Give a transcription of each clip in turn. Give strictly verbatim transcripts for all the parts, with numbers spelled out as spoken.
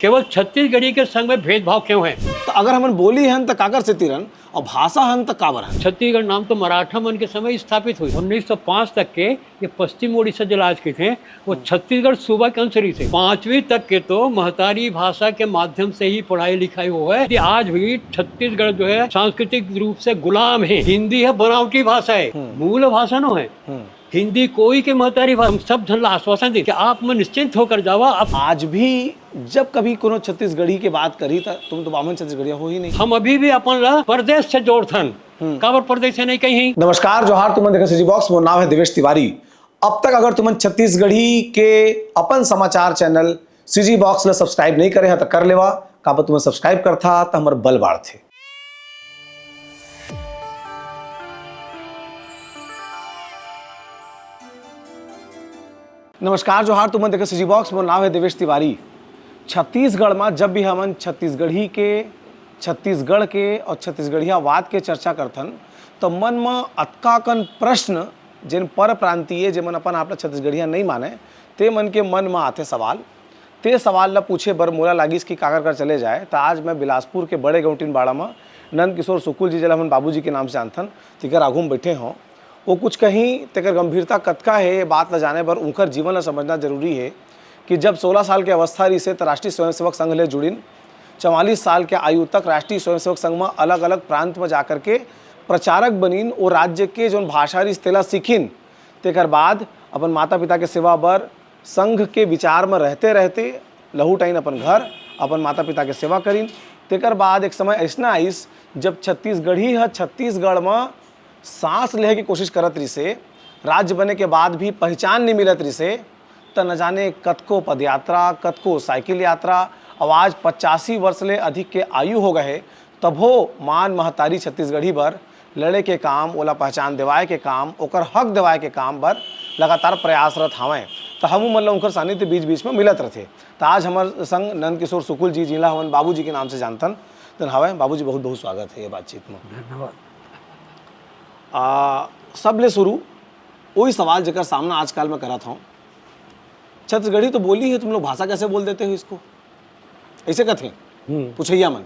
केवल छत्तीसगढ़ी के संग में भेदभाव क्यों है? तो अगर हमन बोली हन, तो काकर सेती रन, और भाषा हन, तो काबर हन? छत्तीसगढ़ नाम तो मराठा मन के समय स्थापित हुई। उन्नीस सौ पाँच तक के ये पश्चिम उड़ीसा जिला आज के थे, वो छत्तीसगढ़ सूबा के अंश रहिस हे। पांचवी तक के तो महतारी भाषा के माध्यम से ही पढ़ाई लिखाई हो है। कि आज भी छत्तीसगढ़ जो है सांस्कृतिक रूप से गुलाम है। हिंदी है बनावटी भाषा है, हम्म। मूल भाषा नो है। हम्म। हिंदी कोई के महतारी भाषा। हम सब झन ला आश्वासन दे कि आप मन निश्चिंत होकर जावा। आप आज भी जब कभी कोनो छत्तीसगढ़ी के बात करी, त तुम तो बामन छत्तीसगढ़िया हो ही नहीं। हम अभी भी अपन ला परदेश से जोड़थन। हम्म। काबर परदेश से नहीं कहीं। नमस्कार, जोहार, तुमन देखत CG Box, मोर नाम है देवेश तिवारी। अब तक अगर तुमन छत्तीसगढ़ी के अपन समाचार चैनल CG Box ला सब्सक्राइब नहीं करे हा, त कर लेवा। काबर तुमन सब्सक्राइब करथा, त हमर बल बाढ़थे। नमस्कार, जोहार, तुमन देखत CG Box, मोर नाम है देवेश तिवारी। छत्तीसगढ़ मा जब भी हमन छत्तीसगढ़ी के, छत्तीसगढ़ के और छत्तीसगढ़ियावाद के चर्चा करथन, तो मन म अतका कन प्रश्न, जेन पर प्रांतीय, जेमन अपन आप ला छत्तीसगढ़िया नहीं माने, ते मन के मन म आथे सवाल। ते सवाल ला पूछे बर मोला लागिस कि काकर कर चले जाए, त आज मैं बिलासपुर के बड़े गौंटिन बाड़ा म नंद किशोर सुकुल जी, जेला हमन बाबूजी के नाम से जानथन, तेकर आघू म बैठे हों। वो कुछ कहीं, तेकर गंभीरता कतका हे, ये बात ला जाने बर उनकर जीवन ला समझना जरूरी हे कि जब सोलह साल के अवस्था रहिस हे, त राष्ट्रीय स्वयंसेवक संघ ले जुड़िन। चवालीस साल के आयु तक राष्ट्रीय स्वयंसेवक संघ म अलग-अलग प्रांत म जाकर के प्रचारक बनिन, वो राज्य के जोन भाषा रहिस, तेला सीखिन। तेकर बाद अपन माता-पिता के सेवा बर संघ के विचार म रहते-रहते लहुट आइन अपन घर, अपन माता-पिता के सेवा करिन। तेकर बाद एक समय अइसना आइस, जब छत्तीसगढ़ी ह छत्तीसगढ़ म सांस लेहे के कोशिश करत रिसे, राज्य बने के बाद भी पहचान नइ मिलत रिसे, त न जाने कतको पदयात्रा, कतको साइकिल यात्रा, अउ आज पचासी वर्ष ले अधिक के आयु हो गए हे, तभो मान महतारी छत्तीसगढ़ी बर लड़े के काम, ओला पहचान देवाए के काम, ओकर हक देवाए के काम बर लगातार प्रयासरत हावय। त हमू मन ल उनकर सानिध्य बीच-बीच म मिलत रथे। त आज हमर संग नंद किशोर सुकुल जी, जिला हमन बाबूजी के नाम से जानथन, तेन हावय। बाबूजी, बहुत-बहुत स्वागत हे ये बातचीत म। धन्यवाद। आ, सबले शुरू ओही सवाल, जेकर सामना आजकल मैं करत हौं, छत्तीसगढ़ी तो बोली है, तुम लोग भाषा कैसे बोल देते हो इसको? ऐसे कथे हम्म। पुछैया मन।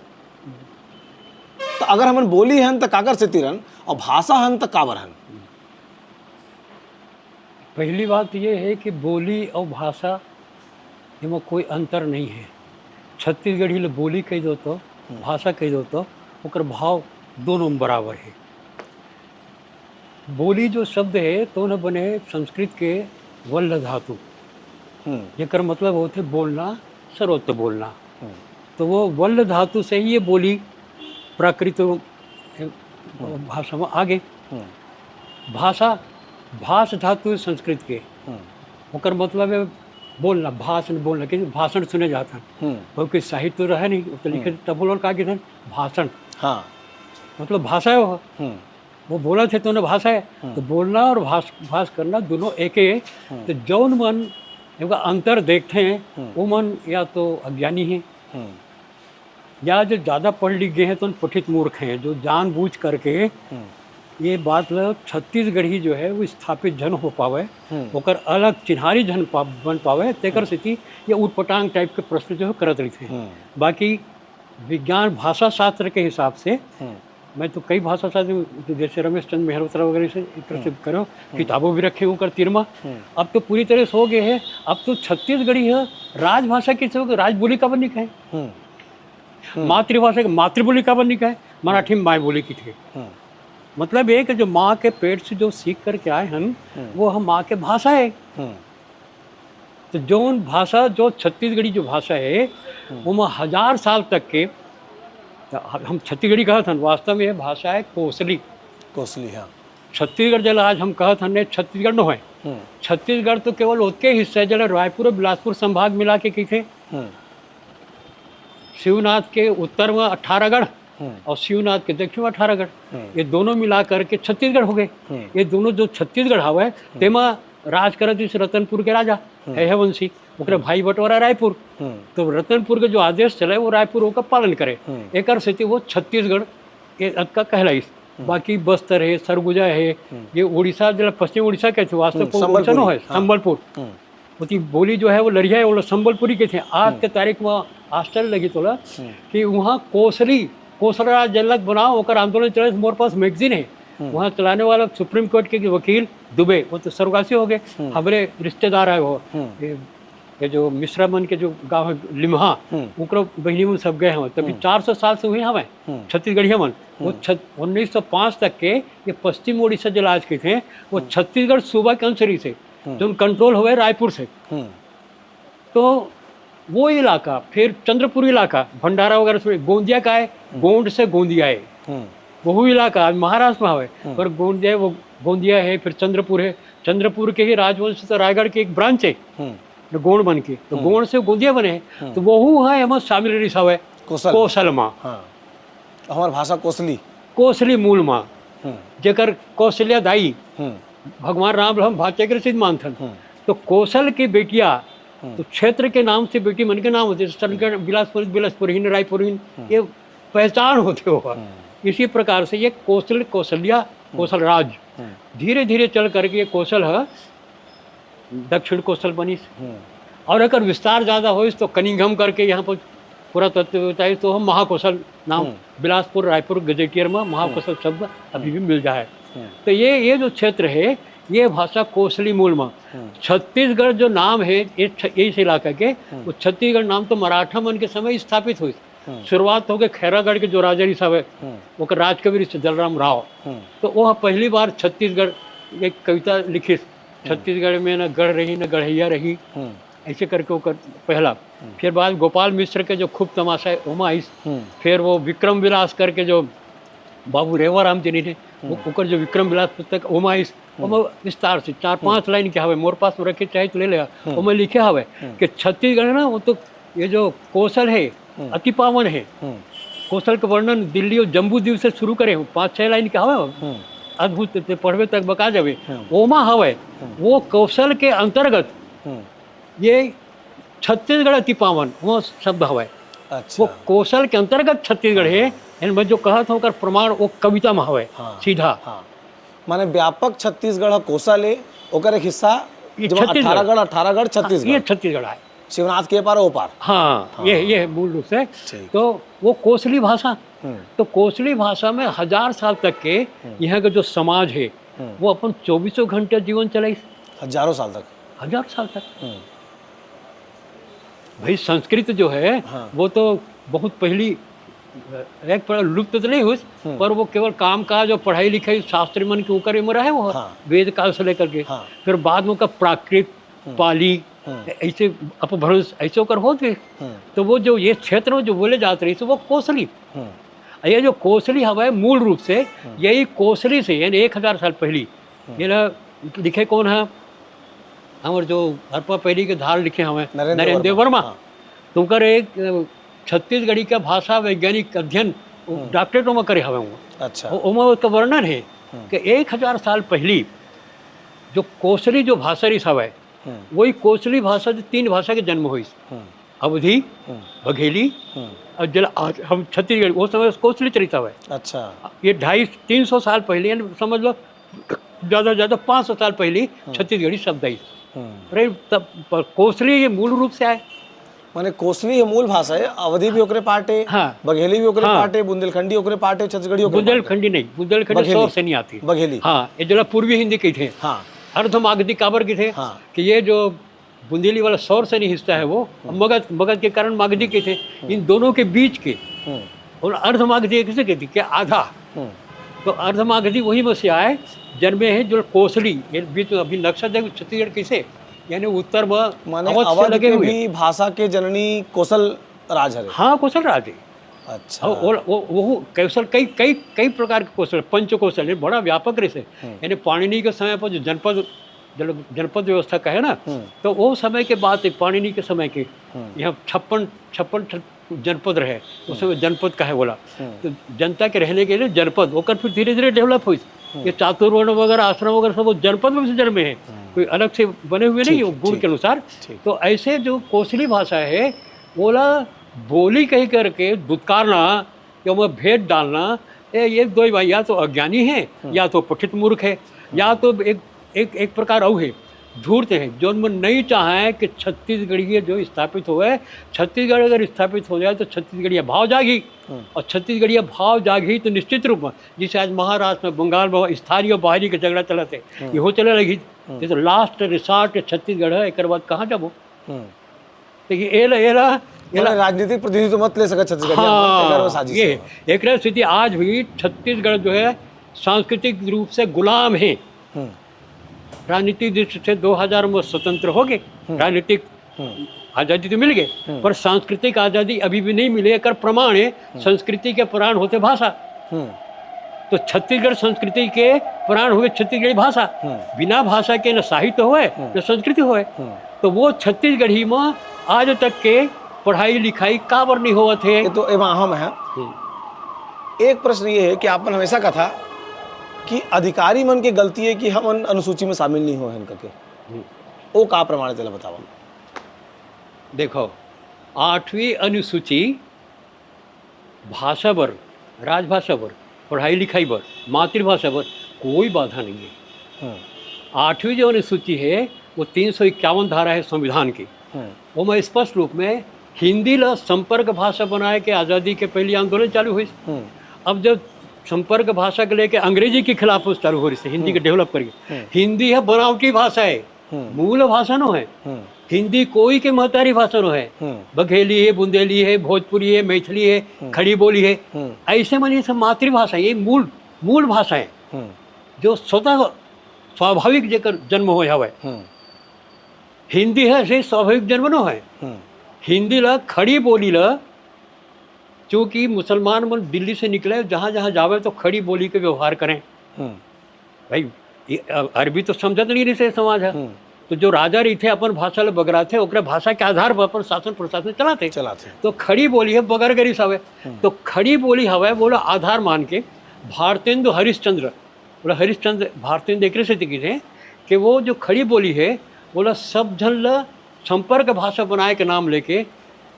तो अगर हमन बोली हन, त काकर सेती रन, और भाषा हन, त काबर हन? पहली बात ये है कि बोली और भाषा, एमा कोई अंतर नहीं है। छत्तीसगढ़ी ले बोली कह दो तो, हम्म। भाषा कह दो तो, ओकर भाव दोनों में बराबर है। बोली जो शब्द है, तो न बने संस्कृत के वल्ल धातु, हम्म। जेकर मतलब होथे बोलना, सर्वत्र बोलना। हम्म। तो वो वल्ल धातु से ही ये बोली प्राकृत, अ, हम्म। भाषा में आ गई। हम्म। भाषा, भाष धातु है संस्कृत के। हम्म। ओकर मतलब है बोलना, भाषण बोलना, कि भाषण सुने जाता है। हम्म। क्योंकि साहित्य तो रहे नहीं, तो लिखे हम्म। तब बोल का किथे भाषण। हाँ। मतलब भाषा है वो। हम्म। वो बोलथे तो ना भाषा है। हम्म। तो बोलना और भाष-, भाष करना दोनों एक ही है। हम्म। तो जौन मन एमा अंतर देखथे, हम्म। वो मन या तो अज्ञानी है, हम्म। या जो ज्यादा पढ़ लिख गए हैं तो पठित मूर्ख हैं, जो जानबूझ करके हम्म। ये बात ल छत्तीसगढ़ी जो है वो स्थापित झन हो पावे, हम्म। ओकर अलग चिन्हारी झन पा-, बन पावे, तेकर हम्म। सेती ये उटपटांग टाइप के प्रश्न जो है करत रहिथे। हम्म। बाकी विज्ञान भाषा शास्त्र के हिसाब से हम्म। मैं तो कई भाषा शास्त्र, जैसे रमेश चंद मेहरोत्रा वगैरह से एक तरह से हम्म। करो, हम्म। किताबों भी रखे हूँ कर तीरमा। हम्म। अब तो पूरी तरह से हो गए हैं, अब तो छत्तीसगढ़ी है, राजभाषा किसे हो, राजबोली काबर नहीं कहे? हम्म। हम्म। मातृभाषा के मातृबोली काबर नहीं कहे? मराठी में माय बोली किथे। हम्म। मतलब ये कि जो माँ के पेट से जो सीख करके आए हैं, हम्म। वो हम माँ के भाषा है। हम्म। तो जौन भाषा, जो छत्तीसगढ़ी जो भाषा है, हम्म। वो में हजार साल तक के, हम छत्तीसगढ़ी कहत हन, वास्तव में ये भाषा है कोसली। कोसली, हाँ। छत्तीसगढ़ जेला आज हम कहत हन, ये छत्तीसगढ़ नो है। हम्म। छत्तीसगढ़ तो केवल ओतके हिस्सा है, जेला रायपुर और बिलासपुर संभाग मिला के कहिथे। हम्म। शिवनाथ के उत्तर में अठारहगढ़ हम्म। और शिवनाथ के दक्षिण में अठारहगढ़, हम्म। ये दोनों मिला करके छत्तीसगढ़ हो गए। हम्म। ये दोनों जो छत्तीसगढ़ हवे, हम्म। तेमा राज करत इस रतनपुर के राजा हम्म। है, है वंशी, ओकरे हम्म। भाई बंटवारा रायपुर। हम्म। तो रतनपुर के जो आदेश चले, वो रायपुर ओकर पालन करे। हम्म। एकर सेती वो छत्तीसगढ़ ये अतका कहलाइस। हम्म। बाकी बस्तर है, सरगुजा है, हम्म। ये उड़ीसा, जेला पश्चिम उड़ीसा कहथे, वास्तव हम्म, में संबलपुर उड़ीसा नो है, हाँ। संबलपुर। हम्म। ओती बोली जो है वो लरिहा है, वो लोग संबलपुरी के थे। आज के तारीख में आश्चर्य लगी तोला कि वहाँ कोसली, कोसलराज जल्लक बनाओ, ओकर आंदोलन चले, मोर पास मैगजीन है। वहाँ चलाने वाला सुप्रीम कोर्ट के वकील दुबे, वो तो स्वर्गवासी हो गए, हमारे रिश्तेदार है वो। ये, ये जो मिश्रा मन के जो गांव है लिम्हा, ओकरो बहिनी मन सब गए हवं। तभी चार सौ साल से हुए हवं छत्तीसगढ़िया मन। वो छत-, उन्नीस सौ पाँच तक के ये पश्चिम उड़ीसा जो आज के थे, वो छत्तीसगढ़ सूबा के अंश रहिस हे, जो कंट्रोल हुए रायपुर से। तो वो इलाका, फिर चंद्रपुर इलाका, भंडारा वगैरह से, गोंदिया का है, गोंड से गोंदिया है। वो इलाका आज महाराष्ट्र में हवे, पर गोंदिया, वो गोंदिया है, फिर चंद्रपुर है। चंद्रपुर के ही राजवंश तो रायगढ़ के एक ब्रांच है, गोंड बन के, तो गोंड से गोंदिया बने हैं। तो वहू है, एमा शामिल रहिस हवे कोसल। कोसल मा। हाँ। हमार भाषा कोसली। कोसली मूल मा, हम्म। जेकर कौशल्या दाई, हम्म। भगवान राम ल हम भांचे के रसीद मानथन। हम्म। तो कोसल की बेटिया, हम्म। तो क्षेत्र के नाम से बेटी मन के नाम होते, सरगढ़, हम्म। बिलासपुर, बिलासपुरहीन, रायपुरहीन, हम्म। ये पहचान होते हो। हम्म। इसी प्रकार से ये कोसल, कौशल्या, हम्म। कोसलराज, हम्म। धीरे-धीरे चल करके ये कोसल ह दक्षिण कोसल बनिस। हम्म। और एकर विस्तार ज्यादा होइस तो कनिंघम करके यहाँ पर पुरातत्व बताइस तो हम महाकोसल नाम, हम्म। बिलासपुर, रायपुर गजेटियर में महाकोसल शब्द अभी भी मिल जाए। हम्म। तो ये, ये जो क्षेत्र है, ये भाषा कोसली मूल में। हम्म। छत्तीसगढ़ जो नाम है, ये छ-, इस इलाका के, हम्म। वो छत्तीसगढ़ नाम तो मराठा मन के समय स्थापित हुई। हम्म। शुरुआत हो गई खैरागढ़ के जो राजा रिहिस हवे, हम्म। ओकर राजकवि रिहिस जलराम राव। हम्म। तो वो पहली बार छत्तीसगढ़ एक कविता लिखिस, हम्म। छत्तीसगढ़ में न गढ़ रही, न गढ़ैया रही, हम्म। ऐसे करके ओकर पहला। हम्म। फिर बाद गोपाल मिश्र के जो खूब तमाशा है, ओमा आइस। हम्म। फिर वो विक्रम विलास करके जो बाबू रेवाराम जी ने, वो हम्म। ओकर जो विक्रम विलास पुस्तक, ओमा आइस, हम्म। ओमा विस्तार से चार पांच हम्म। लाइन के हवे, मोर पास में रखे, चाहे तो ले ले। हम्म। ओमा लिखे हवे हम्म। कि छत्तीसगढ़ ना, वो तो ये जो कोसल है, हम्म। अति पावन है। हम्म। कोसल के वर्णन दिल्ली और जम्बू द्वीप से शुरू करे हो, पांच छह लाइन के हवे, हम्म। अद्भुत, ते पढ़बे तक बका जावे। हम्म। ओमा हवे, हम्म। वो कोसल के अंतर्गत हम्म। ये छत्तीसगढ़ अति पावन, वो शब्द हवे। अच्छा। वो कोसल के अंतर्गत छत्तीसगढ़ है, हाँ। यानी मैं जो कहत हूँ, ओकर प्रमाण वो कविता में हवे, हाँ। सीधा। हाँ। माने व्यापक छत्तीसगढ़ ह कोसल ए, ओकर एक हिस्सा ये जो छत्तीसगढ़। अठारहगढ़, अठारहगढ़ हाँ, छत्तीसगढ़। ये छत्तीसगढ़ है। शिवनाथ के पार ओ पार। हाँ, हाँ। ये, ये है मूल रूप से। ठीक। तो वो कोसली भाषा, हम्म। तो कोसली भाषा में हजार साल तक के हम्म। यहाँ के जो समाज है, हम्म। वो अपन चौबीसों घंटे जीवन चलाइस। हजारों साल तक। हजारों साल तक। हम्म। भाई, संस्कृत जो है, हाँ। वो तो बहुत पहली, अ, एक प्रकार लुप्त तो नहीं हुई, हम्म। पर वो केवल काम काज और पढ़ाई लिखाई, शास्त्री मन के ऊपर में रहे वो, हाँ। वेद काल से लेकर के। हाँ। फिर बाद में ओकर प्राकृत, हम्म। पाली, हम्म। ऐसे अपभ्रंश, ऐसे ओकर होत गए। हम्म। तो वो जो ये क्षेत्र में जो बोले जात रहिस, वो कोसली। हम्म। ये जो कोसली हवे, मूल रूप से हम्म। यही कोसली से, यानी एक हजार साल पहली, हम्म। ये ना लिखे कौन है? हमर जो हरप्पा पहली के धार लिखे हवे, नरेंद्र नरेंद्र वर्मा। वर्मा। हाँ। तो ओकर एक, अ, छत्तीसगढ़ी का भाषा वैज्ञानिक अध्ययन, वो हम्म। डॉक्टरेट ओमा करे हवे वो। अच्छा। ओ-, ओमा ओकर वर्णन है हम्म। कि एक हजार साल पहली जो कोसली जो भाषा रिहिस हवे, हम्म। वही कोसली भाषा जो तीन भाषा के जन्म होइस। हम्म। अवधी, हम्म। बघेली हम्म। और जला-, आज हम छत्तीसगढ़, वो समय कोसली चलित हवे। अच्छा। ये ढाई, तीन सौ साल पहले, यानी समझ लो, ज्यादा, ज्यादा पाँच सौ साल पहले हम्म। छत्तीसगढ़ी शब्द आई। हम्म। अरे, तब पर कोसली ये मूल रूप से आए। माने कोसली ये मूल भाषा है, अवधी भी ओकरे पार्ट है, हाँ। बघेली भी ओकरे हाँ। पार्ट है, बुंदेलखंडी ओकरे पार्ट है, छत्तीसगढ़ी ओकरे पार्ट है। बुंदेलखंडी नहीं, बुंदेलखंडी बघेली। सौर सैनी आती। बघेली। हाँ, ये जला पूर्वी हिंदी कही थे। हाँ। अर्धमागधी काबर कही थे? हाँ। कि ये जो बुंदेली वाला सौर सैनी हिस्सा है वो, हम्म। मगध, मगध के कारण मागधी कही थे। हम्म। इन दोनों के बीच के हम्म। और अर्धमागधी किसे कहती? क्या आधा। हम्म। तो अर्धमागधी वही में से आए, जन्मे हैं जो कोसली, ये बीच में अभी नक्शा देखो छत्तीसगढ़ कैसे, यानी उत्तर में माने अवध से अवध लगे के हुए। भी भाषा के जननी कोसल राज हरे। हाँ, कोसल राज है। अच्छा। और, और वो, वो कोसल कई, कई, कई प्रकार के कोसल, पंच कोसल, ये बड़ा व्यापक रहे से। हम्म। यानी पाणिनि के समय पर जो जनपद, जन-, जनपद व्यवस्था का है ना, हम्म। तो वो समय के बात है, पाणिनि के समय के, हम्म। यहाँ छप्पन, छप्पन छ-, जनपद रहे, उस समय जनपद काहे बोला। हम्म। तो जनता के रहने के लिए जनपद, ओकर फिर धीरे-धीरे डेवलप हुई। हम्म। ये चातुर्वर्ण वगैरह, आश्रम वगैरह सब वो जनपद में से जन्मे हैं, हम्म। कोई अलग से बने हुए नहीं, ठीक, वो गुण ठीक, के अनुसार। ठीक। तो ऐसे जो कोसली भाषा है, ओला बोली कही करके दुत्कारना या ओमा भेद डालना, ये, ये दो भाई या तो अज्ञानी है, हम्म। या तो पठित मूर्ख है, या हम्म। तो एक, एक, एक प्रकार अउ है। झूठ हे। जोन मन नहीं चाहे कि छत्तीसगढ़िया जो स्थापित होवे, छत्तीसगढ़ अगर स्थापित हो जाए तो छत्तीसगढ़िया भाव जागी। हम्म। और छत्तीसगढ़िया भाव जागी तो निश्चित रूप में, जैसे आज महाराष्ट्र में, बंगाल में स्थानीय और बाहरी के झगड़ा चलत हे, हम्म। इहो चले लगी। हम्म। ये तो लास्ट रिसोर्ट छत्तीसगढ़ हे, एकर बाद कहाँ जाबो? हम्म। तो ये एला, एला, एला माने राजनीतिक प्रतिनिधित्व मत ले सके छत्तीसगढ़, हाँ, एकर में साजिश ये हे। एकरा स्थिति आज भी छत्तीसगढ़ जो हे सांस्कृतिक रूप से गुलाम हे। हम्म। राजनीतिक दृष्टि से दो हज़ार में स्वतंत्र हो गए, हम्म। राजनीतिक हम्म। आजादी तो मिल गए, हम्म। पर सांस्कृतिक आजादी अभी भी नहीं मिले। एकर प्रमाण हे, हम्म। संस्कृति के प्राण होथे भाषा। हम्म। तो छत्तीसगढ़ संस्कृति के प्राण होवे छत्तीसगढ़ी भाषा। हम्म। बिना भाषा के न साहित्य होवे, हम्म। न संस्कृति होवे। हम्म। तो वो छत्तीसगढ़ी में आज तक के पढ़ाई लिखाई काबर नहीं होवत हे? ये तो एमा अहम हे। हम्म। एक प्रश्न ये हे कि आपन हमेशा कथा कि अधिकारी मन के गलती हे कि हमन अनुसूची में शामिल नहीं होए हन करके। हम्म। वो का प्रमाण हे, तेला बतावा। देखो, आठवीं अनुसूची भाषा बर, राजभाषा बर, पढ़ाई लिखाई बर, मातृभाषा बर कोई बाधा नहीं हे। हम्म। आठवीं जो अनुसूची हे, वो तीन सौ इक्यावन धारा हे संविधान के। हम्म। ओमा स्पष्ट रूप में हिंदी ला संपर्क भाषा बनाए के आजादी के पहली आंदोलन चालू होइस। हम्म। अब जब संपर्क भाषा के लेके अंग्रेजी के खिलाफ चालू हो रहिस, हिंदी के हम्म। डेवलप करिए। हम्म। हिंदी हे बनावटी भाषा हे, हम्म। मूल भाषा नो हे। हम्म। हिंदी कोई के महतारी भाषा नो हे। हम्म। बघेली हे, बुंदेली हे, भोजपुरी हे, मैथिली हे, हम्म। खड़ी बोली हे। हम्म। ऐसे मन ये सब मातृभाषा, ये मूल, मूल भाषा हे, हम्म। जो स्वतः स्वाभाविक जेकर जन्म होय हवय। हम्म। हिंदी हे, ऐसे स्वाभाविक जन्म नो हे। हम्म। हिंदी ला, खड़ी बोली ला, चूंकि मुसलमान मन दिल्ली से निकले, जहाँ जहाँ जावे तो खड़ी बोली के व्यवहार करें। हम्म। भाई, ये अ-, अरबी तो समझत नहीं रहिस हे समाज हे। हम्म। तो जो राजा रहिथे, अपन भाषा ल बगराथे, ओकरे भाषा के आधार पर अपन शासन प्रशासन चलाथे। चलाथे। तो खड़ी बोली हे, बगर गे रिहिस हवे। हम्म। तो खड़ी बोली हवे, वो ला आधार मान के भारतेंदु हरिश्चंद्र, बोला हरिश्चंद्र, भारतेंदु एकरे सेती कहिथे कि वो जो खड़ी बोली हे, वो ला सब झन ला संपर्क भाषा बनाए के नाम लेके,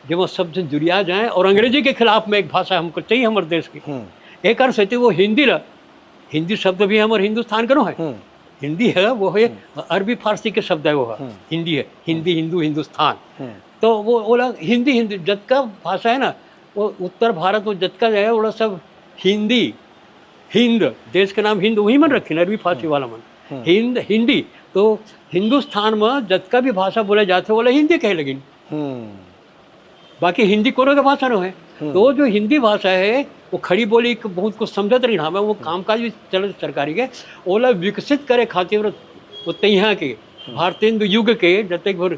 जेमा सब झन जुरिया जाए और अंग्रेजी के खिलाफ में एक भाषा हमको चाहिए हमर देश की। हम्म। एकर सेती वो हिंदी ला, हिंदी शब्द भी हमर हिंदुस्तान के नो हे। हम्म। हिंदी हे, वो हे हम्म। अरबी फारसी के शब्द हे, वो हे। हम्म। हिंदी हे, हिंदी, हम्म। हिंदू, हिंदुस्तान। हम्म। तो वो, वो ला हिंदी, हिंदी जतका भाषा हे ना, वो उत्तर भारत में जतका हे, वो ला सब हिंदी, हिंद, देश के नाम हिंद, वही मन रखिन, अरबी फारसी हम्म। वाला मन। हम्म। हिंद, हिंदी। तो हिंदुस्तान में जतका भी भाषा बोले जाथे, वो ला हिंदी कहे लगिन। हम्म। बाकी हिंदी कोनो के भाषा नो हे। हम्म। तो जो हिंदी भाषा हे, वो खड़ी बोली के बहुत कुछ समझत रहिन हवय, वो हम्म। कामकाज भी चलत सरकारी के, ओला विकसित करे खातिर वो तइहा के हम्म। भारतेंदु युग के जतेक भर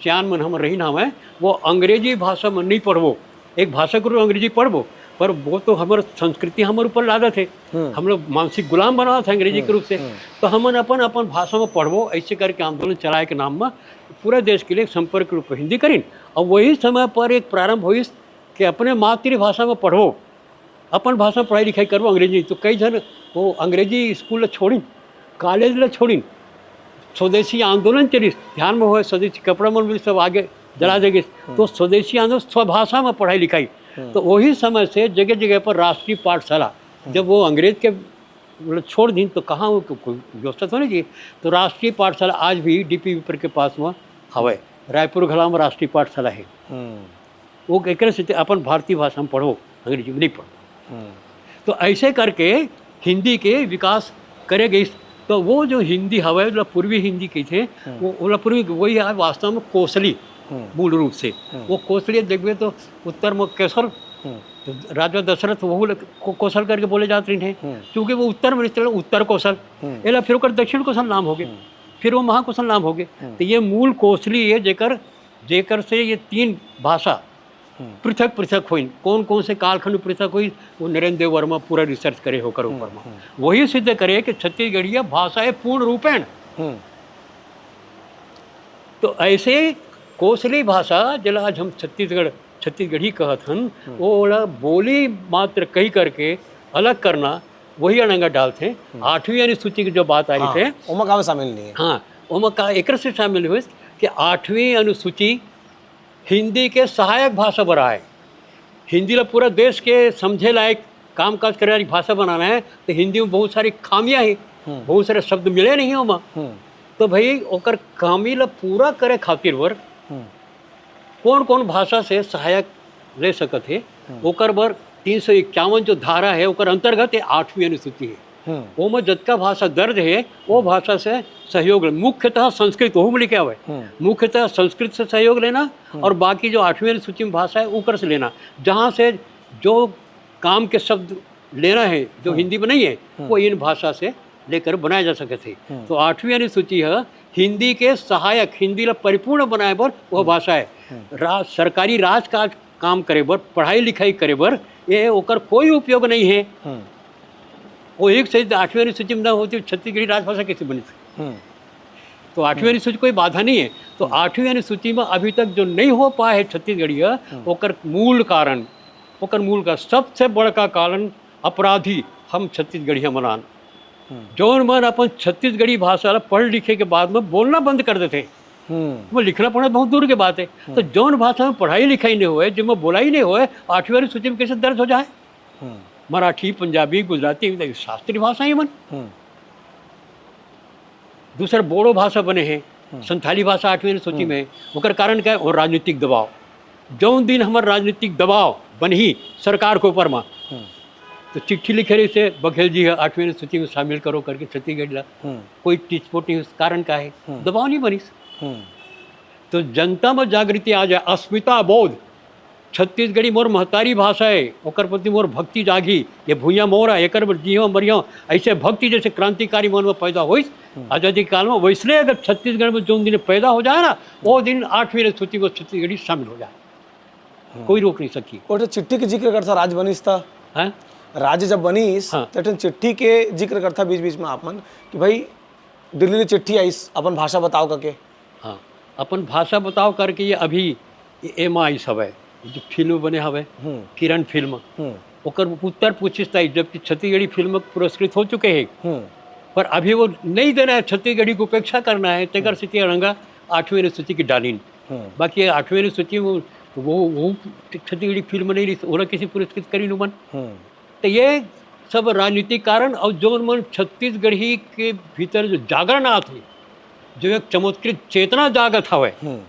सियान मन हमर रहिन हवय, वो अंग्रेजी भाषा में नहीं पढ़बो, एक भाषा के रूप में अंग्रेजी पढ़बो, पर वो तो हमर संस्कृति हमर ऊपर लादत हे। हम्म। हम लोग मानसिक गुलाम बनावत हे अंग्रेजी के हम्म, रूप से। हम्म। तो हमन अपन, अपन भाषा में पढ़बो, ऐसे करके आंदोलन चलाए के नाम में पूरा देश के लिए संपर्क रूप में हिंदी करिन। और वही समय पर एक प्रारंभ होइस कि अपने मातृभाषा में पढ़बो, अपन भाषा में पढ़ाई लिखाई करबो, अंग्रेजी। तो कई झन वो अंग्रेजी स्कूल ला छोड़िन, कॉलेज ला छोड़िन, स्वदेशी आंदोलन चलिस, ध्यान में होय, स्वदेशी कपड़ा मन भी सब आगे जला दे गिस। हम्म। तो स्वदेशी आंदोलन, स्वभाषा में पढ़ाई लिखाई। हम्म। तो वही समय से जगह जगह पर राष्ट्रीय पाठशाला, हम्म। जब वो अंग्रेज के मतलब छोड़ दिन तो कहाँ वो को-, कोई व्यवस्था तो नहीं चाहिए। तो राष्ट्रीय पाठशाला आज भी डीपी पेपर के पास में हवय, रायपुर घला में राष्ट्रीय पाठशाला हे। हम्म। वो एकरे सेती अपन भारतीय भाषा में पढ़ो, अंग्रेजी में नहीं पढ़ो। हम्म। तो ऐसे करके हिंदी के विकास करे गइस। तो वो जो हिंदी हवय, मतलब पूर्वी हिंदी कहिथे, हम्म। वो, वो पूर्वी, वही है वास्तव में कोसली, हम्म। मूल रूप से। हम्म। वो कोसली देखबे तो उत्तर में कोसल, हम्म। तो राजा दशरथ वहू ल को-, कोसल करके बोले जात रहिन हे, हम्म। क्योंकि वो उत्तर में रिहिस, उत्तर कोसल। हम्म। एला फिर ओकर दक्षिण कोसल नाम होगे, हम्म। फिर वो महाकोसल नाम होगे। हम्म। तो ये मूल कोसली हे, जेकर, जेकर से ये तीन भाषा हम्म। पृथक पृथक होइन, कौन कौन से कालखंड में पृथक होइन, वो नरेंद्र देव वर्मा पूरा रिसर्च करे हे ओकर ऊपर हम्म, में। हम्म। वही सिद्ध करे कि छत्तीसगढ़िया भाषा हे पूर्ण रूपेण। हम्म। तो ऐसे कोसली भाषा, जेला आज हम छत्तीसगढ़, छत्तीसगढ़ी कहत हन, हम्म। वो ओला बोली मात्र कही करके अलग करना, वही अड़ंगा डालथे। हम्म। आठवीं अनुसूची की जो बात आई हाँ, थे, ओमा काबर शामिल नहीं हे? हाँ, ओमा का एकर से शामिल होइस कि आठवीं अनुसूची हिंदी के सहायक भाषा बर आए। हिंदी ला पूरा देश के समझे लायक, कामकाज करे वाली भाषा बनाना हे, तो हिंदी में बहुत सारी खामियां हे, हम्म। बहुत सारे शब्द मिले नहीं ओमा। हम्म। तो भाई, ओकर कमी ला पूरा करे खातिर बर हम्म। कौन कौन भाषा से सहायक ले सकत हे, हम्म। ओकर बर तीन सौ इक्यावन जो धारा है, ओकर अंतर्गत ये आठवीं अनुसूची है। हम्म। ओमा जतका भाषा दर्ज है, वो भाषा से सहयोग ले, मुख्यतः संस्कृत, ओहू में लिखे हवे, हम्म। मुख्यतः संस्कृत से सहयोग लेना हम्म। और बाकी जो आठवीं अनुसूची में भाषा है, ओकर से लेना, जहाँ से जो काम के शब्द लेना है, जो हम्म। हिंदी में नहीं है, हम्म। वो इन भाषा से लेकर बनाया जा सकत है। हम्म। तो आठवीं अनुसूची है हिंदी के सहायक, हिंदी ला परिपूर्ण बनाए बर वो हम्म। भाषा है। हम्म। राज, सरकारी राज का काम करे बर, पढ़ाई लिखाई करे बर, ये ओकर कोई उपयोग नहीं है। हम्म। वो एक से आठवीं अनुसूची में ना होती, छत्तीसगढ़ी राजभाषा कैसे बनी? हम्म। तो आठवीं हम्म। अनुसूची कोई बाधा नहीं है। तो हम्म। आठवीं अनुसूची में अभी तक जो नहीं हो पाया है छत्तीसगढ़िया, हम्म। ओकर मूल कारण, ओकर मूल का सबसे बड़का कारण अपराधी हम छत्तीसगढ़िया मनान। हम्म। जौन मन अपन छत्तीसगढ़ी भाषा ला पढ़ लिखे के बाद में बोलना बंद कर देते हैं। हम्म। वो लिखना पढ़ना बहुत दूर के बात है। हम्म। तो जौन भाषा में पढ़ाई लिखाई नहीं होए, जिसमें बोला ही नहीं होए, आठवीं अनुसूची में कैसे दर्ज हो जाए? हम्म। मराठी, पंजाबी, गुजराती, शास्त्रीय भाषा ही मन। हम्म। दूसर बोडो भाषा बने हैं, हम्म। संथाली भाषा आठवीं अनुसूची हम्म। में, ओकर कारण क्या है? वो राजनीतिक दबाव। जौन दिन हमर राजनीतिक दबाव बनही सरकार के ऊपर में, हम्म। तो चिट्ठी लिखे रहिस हे बघेल जी ह आठवीं अनुसूची में शामिल करो करके छत्तीसगढ़ ला, हम्म। कोई टिचपोट नहीं, उस कारण का है, हम्म। दबाव नहीं बनिस। हम्म। तो जनता में जागृति आ जाए, अस्मिता बोध, छत्तीसगढ़ी मोर महतारी भाषा है, ओकर प्रति मोर भक्ति जागी, ये भुइयां मोर है, एकर बर जीवा मरिया, ऐसे भक्ति जैसे क्रांतिकारी मन में पैदा होइस हम्म। आजादी काल में, वैसने अगर छत्तीसगढ़ में जौन दिन पैदा हो जाए ना, वो दिन आठवीं अनुसूची में छत्तीसगढ़ी शामिल हो जाए। हम्म। कोई रोक नहीं सकी। वो तो चिट्ठी के जिक्र करता, राज बनिस था। हैं? राज्य जब बनिस, हाँ। तो एक ठन चिट्ठी के जिक्र करता बीच-बीच में आप मन कि भाई, दिल्ली ले चिट्ठी आइस, अपन भाषा बताओ करके। हाँ, अपन भाषा बताओ करके ये अभी ये एमा आइस हवय, ये जो फिल्म बने हवय, हम्म। किरण फिल्म, हम्म। ओकर उत्तर पूछिस ताई, जबकि छत्तीसगढ़ी फिल्म पुरस्कृत हो चुके हैं। हम्म। पर अभी वो नहीं देना है, छत्तीसगढ़ी की उपेक्षा करना है, तेकर हम्म। सेती अड़ंगा आठवीं अनुसूची की डालिन। हम्म। बाकी आठवीं अनुसूची में वो, वो, वो छत्तीसगढ़ी फिल्म नहीं रही, ओला किसी पुरस्कृत करी नुमन। हम्म। तो ये सब राजनीतिक कारण और जौन मन छत्तीसगढ़ी के भीतर जो जागरण आत हे, जो एक चमत्कृत चेतना जागत हवय, हम्म।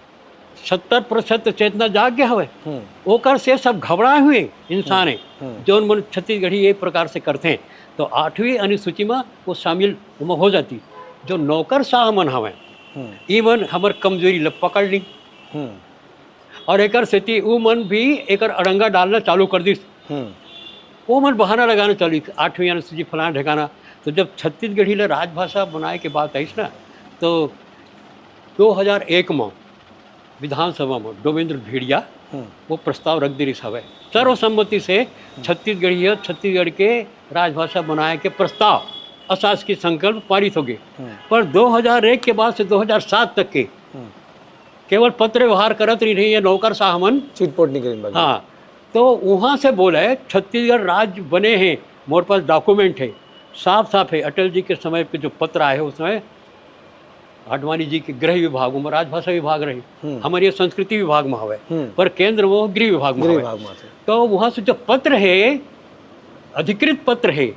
सत्तर प्रतिशत चेतना जाग गया हवय, हम्म। ओकर से सब घबराए हुए इंसान हम्म। हे, हम्म। जौन मन छत्तीसगढ़ी एक प्रकार से करते हैं, तो आठवीं अनुसूची में वो शामिल ओमा हो जाती। जो नौकरशाह मन हवय, हम्म। ई मन हमर कमजोरी ल पकड़ ली। हम्म। और एकर सेती उ मन भी एकर अड़ंगा डालना चालू कर दिस। हम्म। वो मन बहाना लगाना चालू, आठवीं अनुसूची फलाना ढेकाना। तो जब छत्तीसगढ़ी ला राजभाषा बनाए के बात आइस ना, तो दो हज़ार एक में विधानसभा में डोमेंद्र भेड़िया हम्म। वो प्रस्ताव रख दे रिस हवय। सर्वसम्मति से हम्म। छत्तीसगढ़ी ह छत्तीसगढ़ के राजभाषा बनाए के प्रस्ताव, अशासकीय संकल्प पारित हो गए। हम्म। पर दो हज़ार एक के बाद से दो हज़ार सात तक के हम्म। केवल पत्र व्यवहार करत रहिन हे ये नौकरशाह मन। चिटपोट नहीं करेंगे बाकी। हाँ, तो वहाँ से बोले, छत्तीसगढ़ राज्य बने हैं, मोर पास डॉक्यूमेंट है, साफ साफ है, अटल जी के समय पे जो पत्र आए हैं, उसमें आडवाणी जी के गृह विभाग में राजभाषा विभाग रहे, हम्म। हमारे संस्कृति विभाग में हवे, हम्म। पर केंद्र वो गृह विभाग में गृह हवे। विभाग में थे। तो वहाँ से जो पत्र है, अधिकृत पत्र है,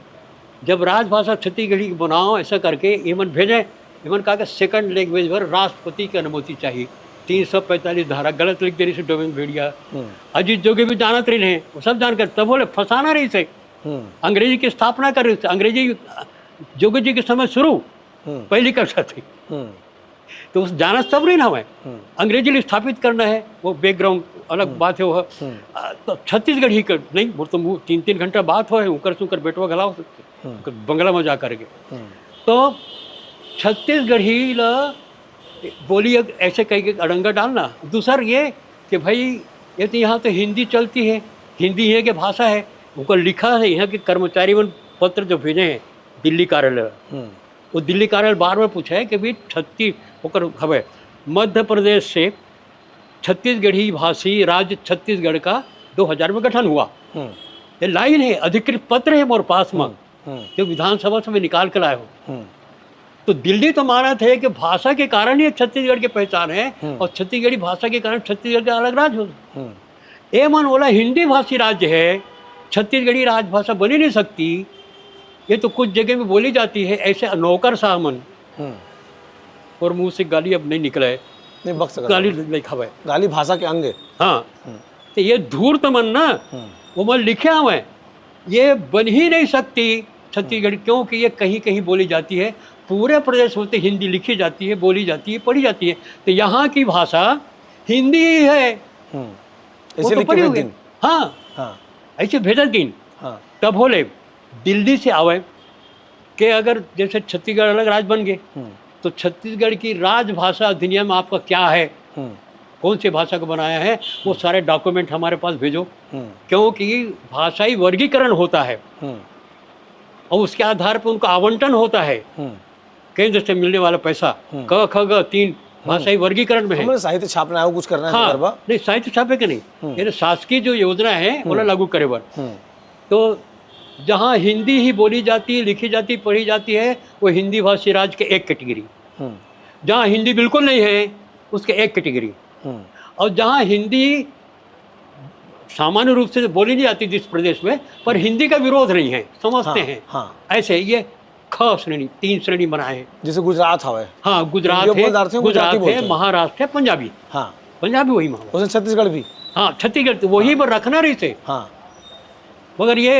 जब राजभाषा छत्तीसगढ़ी बनाओ ऐसा करके ये मन भेजे, ये मन कहा कि सेकंड लैंग्वेज पर राष्ट्रपति की अनुमति चाहिए। तीन सौ पैंतालीस धारा गलत लिख दे रही से डोमेन भेड़िया। हम्म। अजीत जोगी भी जानत रहे हैं, वो सब जानकर तब बोले फंसाना रही से। हम्म। अंग्रेजी की स्थापना कर रही से, अंग्रेजी जोगी जी के समय शुरू, हम्म। पहली कक्षा थी। हम्म। तो उस जाना सब रही ना हमें। हम्म। अंग्रेजी ल स्थापित करना है, वो बैकग्राउंड अलग हम्म। बात है वो। हम्म। आ, तो छत्तीसगढ़ी कर, नहीं, वो तो मुँह तीन तीन घंटा बात होए, उकर सुकर बेटवा घलाओ, हम्म। बंगला में जा करके। हम्म। तो छत्तीसगढ़ी ल बोली अग-, ऐसे कह के अड़ंगा डालना। दूसर ये कि भाई, ये तो यहाँ तो हिंदी चलती है, हिंदी यहाँ की भाषा है, उनको लिखा है, यहाँ के कर्मचारी मन पत्र जो भेजे हैं दिल्ली कार्यालय, हम्म। वो दिल्ली कार्यालय बार बार पूछा है कि भाई छत्तीस, ओकर हवे, मध्य प्रदेश से छत्तीसगढ़ी भाषी राज्य छत्तीसगढ़ का दो हज़ार में गठन हुआ। हम्म। ये लाइन है, अधिकृत पत्र है मोर पास में, हम्म। हम्म। जो विधानसभा से मैं निकाल कर लाया हूँ। हम्म। तो दिल्ली तो मानत है कि भाषा के कारण ही छत्तीसगढ़ की पहचान है हम्म। और छत्तीसगढ़ी भाषा के कारण छत्तीसगढ़ का अलग राज्य हो। हम्म। ए मन ओला हिंदी भाषी राज्य है, छत्तीसगढ़ी राजभाषा बन ही नहीं सकती, ये तो कुछ जगह में बोली जाती है, ऐसे नौकरशाह मन। हम्म। और मुंह से गाली अब नहीं निकले, नहीं बक सकता। गाली नहीं खावे। गाली भाषा के अंग है। हाँ, तो ये धूर्त मन ना, वो मन लिखे हवे, ये बन ही नहीं सकती छत्तीसगढ़ी, क्योंकि ये कहीं कहीं बोली जाती है। पूरे प्रदेश में तो हिंदी लिखी जाती है, बोली जाती है, पढ़ी जाती है। तो यहाँ की भाषा हिंदी ही है। हम्म। वो इसे तो लिख के पढ़ी भेज होगी। दिन। हाँ, हाँ। ऐसे भेजत दिन। हाँ। तब होले दिल्ली से आवे कि अगर जैसे छत्तीसगढ़ अलग राज्य बन गए, हम्म। तो छत्तीसगढ़ की राजभाषा अधिनियम आपका क्या है, हम्म। कौन सी भाषा को बनाया है, वो सारे डॉक्यूमेंट हमारे पास भेजो। हम्म। क्योंकि भाषाई वर्गीकरण होता है, हम्म। और उसके आधार पर उनका आवंटन होता है, हम्म। केंद्र से मिलने वाला पैसा। हम्म। क ख ग तीन भाषाई वर्गीकरण में है। हमने साहित्य छापना है, वो कुछ करना है हाँ, गरबा। नहीं, साहित्य छापे के नहीं, ये शासकीय जो योजना है, वो लागू करे बर। हम्म। तो जहाँ हिंदी ही बोली जाती है, लिखी जाती, पढ़ी जाती है, वो हिंदी भाषी राज्य के एक कैटेगरी। हम्म। जहाँ हिंदी बिल्कुल नहीं है, उसके एक कैटेगरी। हम्म। और जहाँ हिंदी सामान्य रूप से बोली नहीं जाती जिस प्रदेश में, पर हिंदी का विरोध नहीं है, समझते हाँ, हैं, हाँ। ऐसे ये ख श्रेणी, तीन श्रेणी बनाए हैं। जैसे गुजरात हवे। हाँ, गुजरात हिंदी है, बोलदार थे, गुजराती गुजरात बोलते है, हैं। महाराष्ट्र है, पंजाबी। हाँ। पंजाबी वही मामला। उसने छत्तीसगढ़ भी। हाँ, छत्तीसगढ़ तो वही पर रखना रही थे। हाँ। मगर ये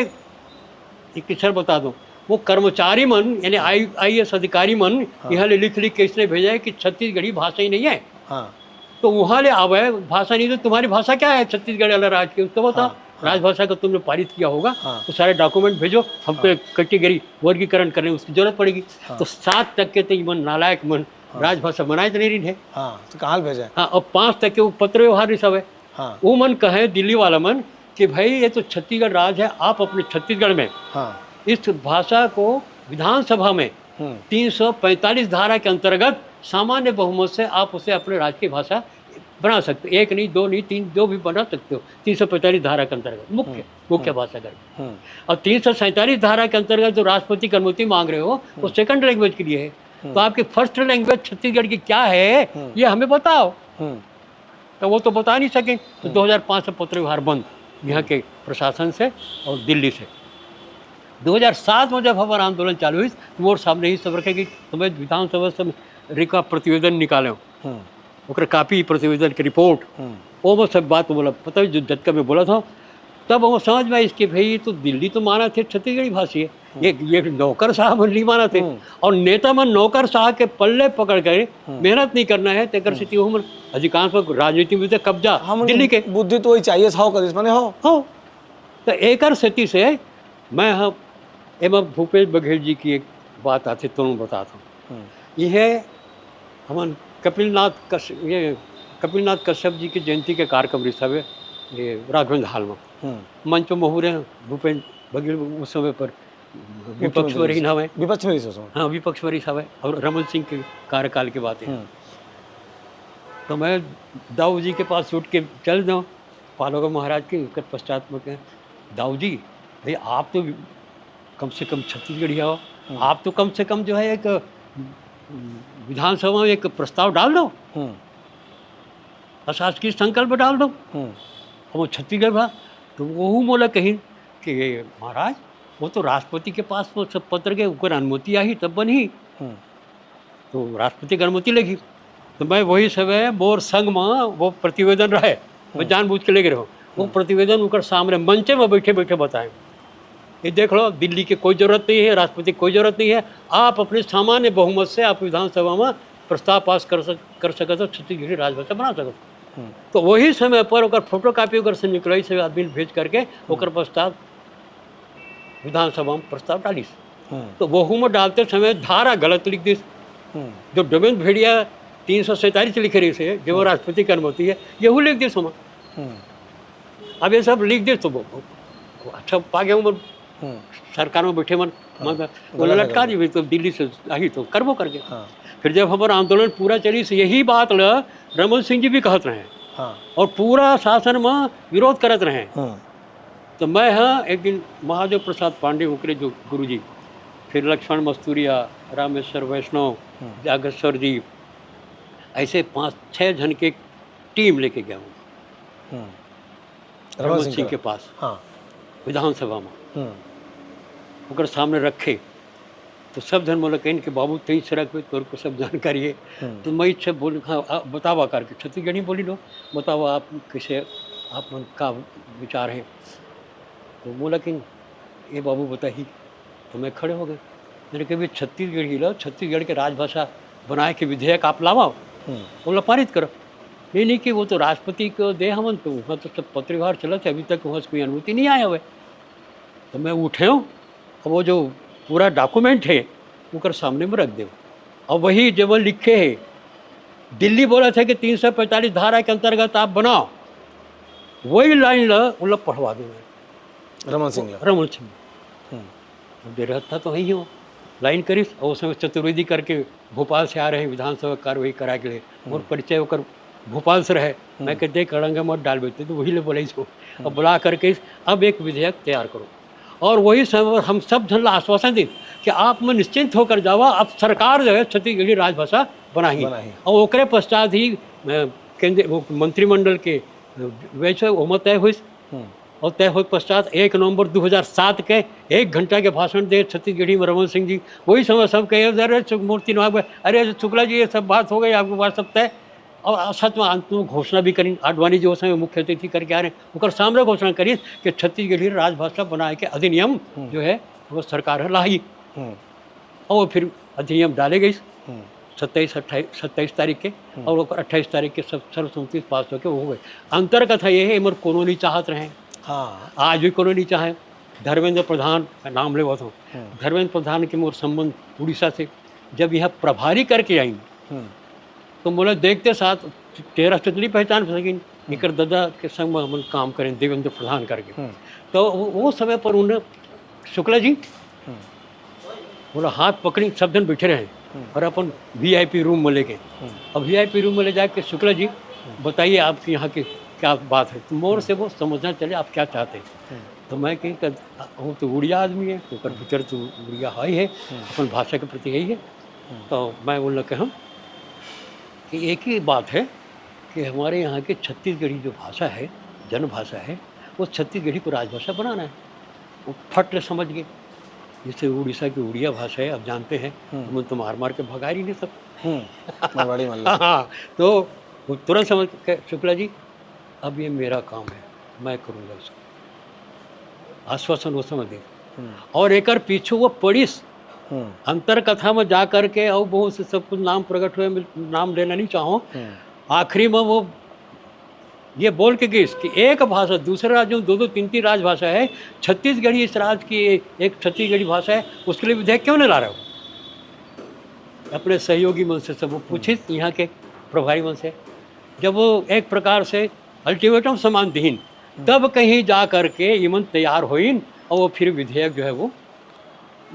एक किस्सा बता दो, वो कर्मचारी मन यानी आई आईएएस अधिकारी मन यहाँ ले लिख लिख के इसने भेजा है कि छत्तीसगढ़ी भाषा ही नहीं है। हाँ। तो वहाँ ले आवे, भाषा नहीं, तो तुम्हारी भाषा क्या है छत्तीसगढ़ वाला राज्य की, उसको बताओ। हाँ, राजभाषा को तुमने पारित किया होगा, हाँ। तो सारे डॉक्यूमेंट भेजो, हमको एक कैटेगरी वर्गीकरण करने उसकी जरूरत पड़ेगी। हाँ। तो सात तक के तो ये मन नालायक मन राजभाषा बनाए तो नहीं रही है। हाँ, तो कहाँ भेजा है? हाँ, और पाँच तक के वो पत्र व्यवहार नहीं सब है। हाँ। वो मन कहे दिल्ली वाला मन कि भाई ये तो छत्तीसगढ़ राज है, आप अपने छत्तीसगढ़ में हाँ। इस भाषा को विधानसभा में हम्म। तीन सौ पैंतालीस धारा के अंतर्गत सामान्य बहुमत से आप उसे अपने राज्य की भाषा बना सकते हो। एक नहीं, दो नहीं, तीन, जो भी बना सकते हो। तीन सौ पैंतालीस धारा के अंतर्गत मुख्य मुख्य भाषा कर। हम्म। और तीन सौ सैंतालीस धारा के अंतर्गत जो राष्ट्रपति की अनुमति मांग रहे हो, वो सेकंड लैंग्वेज के लिए है। तो आपकी फर्स्ट लैंग्वेज छत्तीसगढ़ की क्या है, ये हमें बताओ। हम्म। तो वो तो बता नहीं सके। तो दो हज़ार पाँच से पत्र व्यवहार बंद यहाँ के प्रशासन से और दिल्ली से। दो हज़ार सात में जब हमारा आंदोलन चालू हुई, तो मोर सामने ही सब रखे कि तुम्हें विधानसभा से रिका प्रतिवेदन निकाले, हम्म। ओकर कॉपी, प्रतिवेदन की रिपोर्ट, हम्म। वो मैं सब बात बोला, पता है, जो जतका मैं बोला था, तब वो समझ में आइस कि भाई, ये तो दिल्ली तो मानथे छत्तीसगढ़ी भाषी है, ये ये नौकरशाह मन नहीं मानथे। हम्म। और नेता मन नौकरशाह के पल्ले पकड़ के मेहनत नहीं करना है, तेकर सेती वो हमर अधिकांश लोग राजनीति में से कब्जा हमन दिल्ली के। बुद्धि तो वही चाहिए, हो करिस माने हो। हो। तो एकर सेती से मैं हम एमा भूपेश बघेल जी की एक बात आथे, तुरंत बताता हूँ। हम्म। ये है हमन कपिलनाथ कश ये कपिलनाथ कश्यप जी की जयंती के कार्यक्रम रिहिस हवे, ये राघवेंद्र हॉल में। हम्म। मंच में महूरे भूपेश बघेल उस समय पर विपक्ष में रहिन हवे। विपक्ष में रहिस उस समय। हाँ, विपक्ष में रहिस हवे और रमन सिंह के कार्यकाल की बात है। हम्म। तो मैं दाऊ जी के पास उठ के चल जाऊँ, पालोगर महाराज के, उसके पश्चात में कहें, "दाऊ जी, भाई, आप तो कम से कम छत्तीसगढ़ी हो, आप तो कम से कम जो है एक, अम, विधानसभा में एक प्रस्ताव डाल दो, हम्म। अशासकीय संकल्प डाल दो।" हम्म। हम छत्तीसगढ़ भा, तो वहू मोला कहिन कि महाराज, वो तो राष्ट्रपति के पास वो सब पत्र के, ओकर अनुमति आही तब बनही। हम्म। तो राष्ट्रपति के अनुमति लेगी। तो मैं वही समय मोर संग में वो प्रतिवेदन रहे, मैं जानबूझ के लेके रहूँ। वो प्रतिवेदन उनकर सामने मंचे में बैठे बैठे बताए, ये देख लो, दिल्ली की कोई जरूरत नहीं है, राष्ट्रपति की कोई जरूरत नहीं है, आप अपने सामान्य बहुमत से आप विधानसभा में प्रस्ताव पास कर सक कर सकत हो, छत्तीसगढ़ी राजभाषा बना सकत हो। हम्म। तो वही समय पर ओकर फोटोकॉपी ओकर से निकलई से आदमी भेज करके ओकर प्रस्ताव विधानसभा में प्रस्ताव डालिस। हम्म। तो वहू में डालते समय धारा गलत लिख दिस। हम्म। जो डोमेन भेड़िया तीन सौ सैंतालीस लिखे रहिस हे, जो राष्ट्रपति की अनुमति है, यहू लिख दिस ओमा। हम्म। अब ये सब लिख दिस तो वो, वो अच्छा पा गया उमर हम्म। सरकार में बैठे मन, हाँ, मतलब, गलत है, लटका गलत। दी, तो दिल्ली से आही तो करबो करके। हाँ। फिर जब हमारा आंदोलन पूरा चलिस, यही बात ल रमन सिंह जी भी कहत रहे हाँ। और पूरा शासन में विरोध करत रहे। हम्म। तो मैं, हाँ, एक दिन महादेव प्रसाद पांडे, ओकरे जो गुरुजी, फिर लक्ष्मण मस्तूरिया, रामेश्वर वैष्णव, हम्म। जागेश्वर जी, ऐसे पाँच छः जन के टीम लेके गया हूँ हम्म। रमन सिंह के पास, हाँ। विधानसभा में। हम्म। ओकर सामने रखे, तो सब झन मोला कहिन कि बाबू, तई से रखबे, तोर को सब जानकारी है। हम्म। तो मैं इससे बोल, हाँ, आ, बतावा करके, छत्तीसगढ़ी बोली लो, बतावा आप कैसे, आप मन का विचार है। तो बोला कि ये बाबू बताही। तो मैं खड़े हो गए। मैंने कहा, "भी छत्तीसगढ़ी ला छत्तीसगढ़ के राजभाषा बनाए के विधेयक आप लावा, हम्म। ओला पारित करो।" नहीं, नहीं, कि वो तो राष्ट्रपति को दे हमन, तो वहाँ तो सब पत्र व्यवहार चलत है, अभी तक वहाँ से कोई अनुमति नहीं आया हुआ है। तो मैं उठे हूँ, अब वो जो पूरा डॉक्यूमेंट है, ओकर सामने में रख दे। अब वही जब वो लिखे है, दिल्ली बोला था कि तीन सौ पैंतालीस धारा के अंतर्गत आप बनाओ, वही लाइन ला, वो लोग पढ़वा दे। रमन सिंह ला। रमन सिंह। हम्म। अब दे रहता तो वही हो, लाइन करिस, और उस समय चतुर्वेदी करके भोपाल से आ रहे हैं विधानसभा कार्यवाही करा के लिए, और परिचय ओकर भोपाल से रहे। मैं कह, "देख, अड़ंगा मत डाल बेटे," तो वही ले बोला इसको। अब बुला करके इस, अब एक विधेयक तैयार करो। और वही समय हम सब झन ला आश्वासन दी कि आप में निश्चिंत होकर जावा, अब सरकार जो है छत्तीसगढ़ी राजभाषा बनाही। बनाही। और ओकरे पश्चात ही, अ, केंद्रीय, वो मंत्रिमंडल के, अ, वैसे ओमा तय हुई। हम्म। और तय होए पश्चात एक नवंबर दो हज़ार सात के एक घंटा के भाषण दे छत्तीसगढ़ी में रमन सिंह जी। वही समय सब कहे, "अरे चु-, मूर्ति नवाब, अरे शुक्ला जी, ये सब बात हो गई, आपके पास सब तय।" और सच में अंत में घोषणा भी करी, आडवाणी जी उस समय मुख्य अतिथि करके आ रहे हैं, ओकर सामने घोषणा करी कि छत्तीसगढ़ी राजभाषा बनाए के अधिनियम जो है वो सरकार है लाही। हम्म। और वो फिर अधिनियम डाले गई हम्म। सत्ताईस, अट्ठाईस, सत्ताईस तारीख के, और ओकर अट्ठाईस तारीख के सब सर्वसम्मति से पास होके वो हो गए। अंतर कथा ये है, एमर कोनो नहीं चाहत रहे। हाँ। आज भी कोनो नहीं चाहे। धर्मेंद्र प्रधान का नाम लेवत हूँ। हम्म। धर्मेंद्र प्रधान के मोर संबंध उड़ीसा से, जब यहाँ प्रभारी करके आई, हम्म। तो मोला देखते साथ चेहरा से तो नहीं पहचान सकिन। एकर दादा के संग में हमन काम करें, देवेंद्र प्रधान करके। हम्म। तो वो, वो समय पर उन्हें, "शुक्ला जी," हम्म। बोला, हाथ पकड़ी, सब जन बैठे रहे और अपन वीआईपी रूम में लेके, अब वीआईपी रूम में ले जाके, "शुक्ला जी, बताइए आपके यहाँ की क्या बात है?" तो मोर से वो समझना चले आप क्या चाहते हैं। तो मैं कही कि वो तो उड़िया आदमी है, तो ओकर भीतर तो उड़िया है ही है, अपन भाषा के प्रति यही है। तो मैं उन लोग कहूँ कि एक ही बात है कि हमारे यहाँ की छत्तीसगढ़ी जो भाषा है, जनभाषा है, वो छत्तीसगढ़ी को राजभाषा बनाना है। वो फट ले समझ गए। जैसे उड़ीसा की उड़िया भाषा है, आप जानते हैं, हम तो मार मार के भगा रही नहीं सब। हम्म। मारवाड़ी मान लो। हाँ, तो वो तुरंत समझ के, "शुक्ला जी, अब ये मेरा काम है, मैं करूँगा इसको।" आश्वासन वो समझ गए। हम्म। और एकर पीछे वो पड़िस हम्म। अंतर कथा में जा करके, और बहुत से सब कुछ नाम प्रकट हुए, मैं नाम लेना नहीं चाहूँ। हम्म। आखिरी में वो ये बोल के गई कि एक भाषा दूसरे राज्यों में दो दो तीन तीन राजभाषा है, छत्तीसगढ़ी इस राज्य की एक छत्तीसगढ़ी भाषा है, उसके लिए विधेयक क्यों नहीं ला रहे हो? अपने सहयोगी मन से सब वो पूछिस, यहाँ के प्रभारी मन से। जब वो एक प्रकार से अल्टीमेटम समान दीन, तब कहीं जा करके इमन तैयार होइन और वो फिर विधेयक जो है वो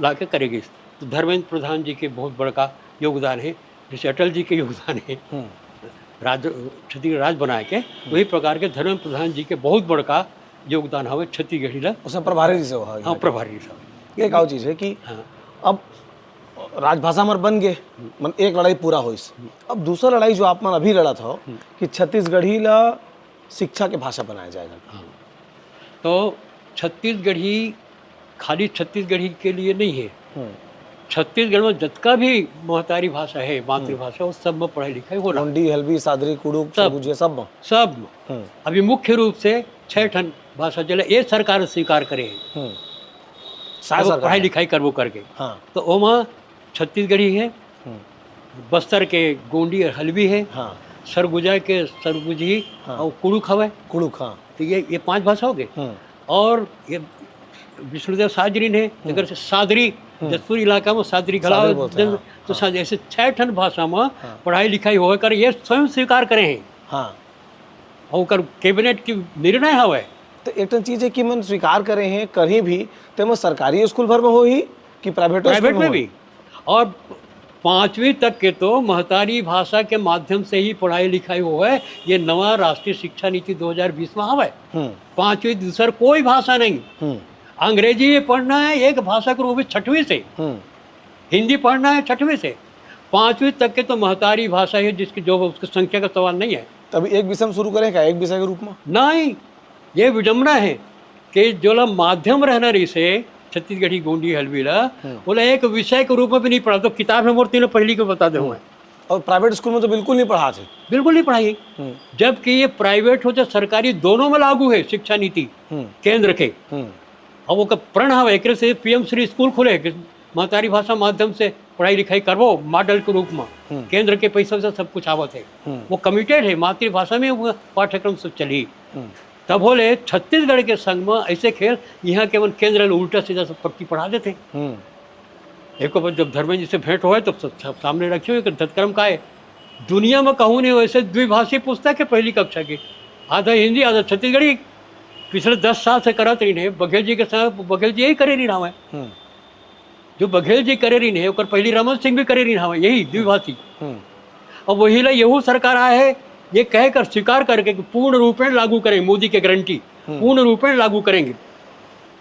ला के करेगी। तो धर्मेंद्र प्रधान जी के बहुत बड़का योगदान है, जैसे अटल जी के योगदान है हम्म। राज, छत्तीसगढ़ राज बनाए के, वही प्रकार के धर्मेंद्र प्रधान जी के बहुत बड़का योगदान हवे छत्तीसगढ़ी ला। उसमें प्रभारी जी से हुआ। हाँ, प्रभारी साहब। ये एक और चीज़ है कि हाँ। अब राजभाषा हमार बन गए, मन एक लड़ाई पूरा होइस। अब दूसरा लड़ाई जो आप मन अभी लड़त हो कि छत्तीसगढ़ी ला शिक्षा के भाषा बनाया जाएगा। हाँ। तो छत्तीसगढ़ी खाली छत्तीसगढ़ी के लिए नहीं है। हम्म। छत्तीसगढ़ में जतका भी महतारी भाषा है, मातृभाषा, वो सब में पढ़ाई लिखाई होना। गोंडी, हल्बी, सादरी, कुड़ुख, सब। सरगुजिया, सब में। सब में। हम्म। अभी मुख्य रूप से छह ठन भाषा चले, ये सरकार स्वीकार करे है। हम्म। शायद अब सरकार पढ़ाई ने। लिखाई करबो करके। हाँ। तो ओमा छत्तीसगढ़ी है, हम्म। बस्तर के गोंडी और हल्बी है, हाँ। सरगुजा के सरगुजी हाँ। और कुड़ुख हवे। कुड़ुख, हाँ। तो ये, ये पांच भाषा हो गई। हम्म। और ये विष्णुदेव सादरी ने, अगर से सादरी, जशपुर इलाका में सादरी घला, सादरी बोलते हैं, हाँ, तो सादरी, ऐसे छह ठन भाषा में पढ़ाई लिखाई होवे कर ये स्वयं स्वीकार करे हैं। हाँ। और ओकर कैबिनेट की निर्णय हवे। तो एक ठन चीज है कि मन स्वीकार करे हैं, कहीं भी, तो मन सरकारी स्कूल भर में हो ही कि प्राइवेट प्राइवेट में भी। और पांचवी तक के तो महतारी भाषा के माध्यम से ही पढ़ाई लिखाई होवे। ये नवा राष्ट्रीय शिक्षा नीति दो हज़ार बीस में हवे। हम्म। पांचवी दूसर कोई भाषा नहीं। हम्म। अंग्रेजी ही पढ़ना है एक भाषा के रूप में छठवीं से, हम्म। हिंदी पढ़ना है छठवीं से। पांचवी तक के तो महतारी भाषा है, जिसकी जो उसकी संख्या का सवाल नहीं है। तभी एक विषय में शुरू करें क्या, एक विषय के रूप में? नहीं, ये विडंबना है कि जोला माध्यम रहना रही से छत्तीसगढ़ी गोंडी हलवी ला, हम्म। ओला एक विषय के रूप में भी नहीं पढ़ा, तो किताब में मोर तीनों पहली को बता दे हम्म। हुए। और प्राइवेट स्कूल में तो बिल्कुल नहीं पढ़ाथे। बिल्कुल नहीं पढ़ाई। हम्म। जबकि ये प्राइवेट हो चाहे सरकारी, दोनों में लागू है शिक्षा नीति हम्म। केंद्र के। हम्म। अब ओकर प्रण हवे, एकरे से पीएम श्री स्कूल खुले कि महतारी भाषा माध्यम से पढ़ाई लिखाई करबो मॉडल के रूप में। हम्म। केंद्र के पैसा से सब कुछ आवत है। हम्म। वो कमिटेड है, मातृभाषा में वो पाठ्यक्रम सब चली। हम्म। तब होले छत्तीसगढ़ के संग में ऐसे खेल, यहाँ के मन केंद्र ले उल्टा सीधा सब पट्टी पढ़ा देते। हम्म। एक बार जब धर्मेंद्र जी से भेंट होय, तो सब, सब सामने रखियो, एक धतकरम का है, दुनिया में कहूँ नहीं वैसे द्विभाषी पुस्तक है पहली कक्षा की। आधा हिंदी, आधा छत्तीसगढ़ी। पिछले दस साल से करत रही है, बघेल जी के समय बघेल जी यही करे रही रहा है। हम्म। जो बघेल जी करे रही है, ओकर पहली रमन सिंह भी करे रही रहा है, यही द्विभाषी। हम्म। अब वही ला यहू सरकार आए है, ये कहकर स्वीकार करके कि पूर्ण रूपेण लागू करें, मोदी के गारंटी, हम्म। पूर्ण रूपेण लागू करेंगे।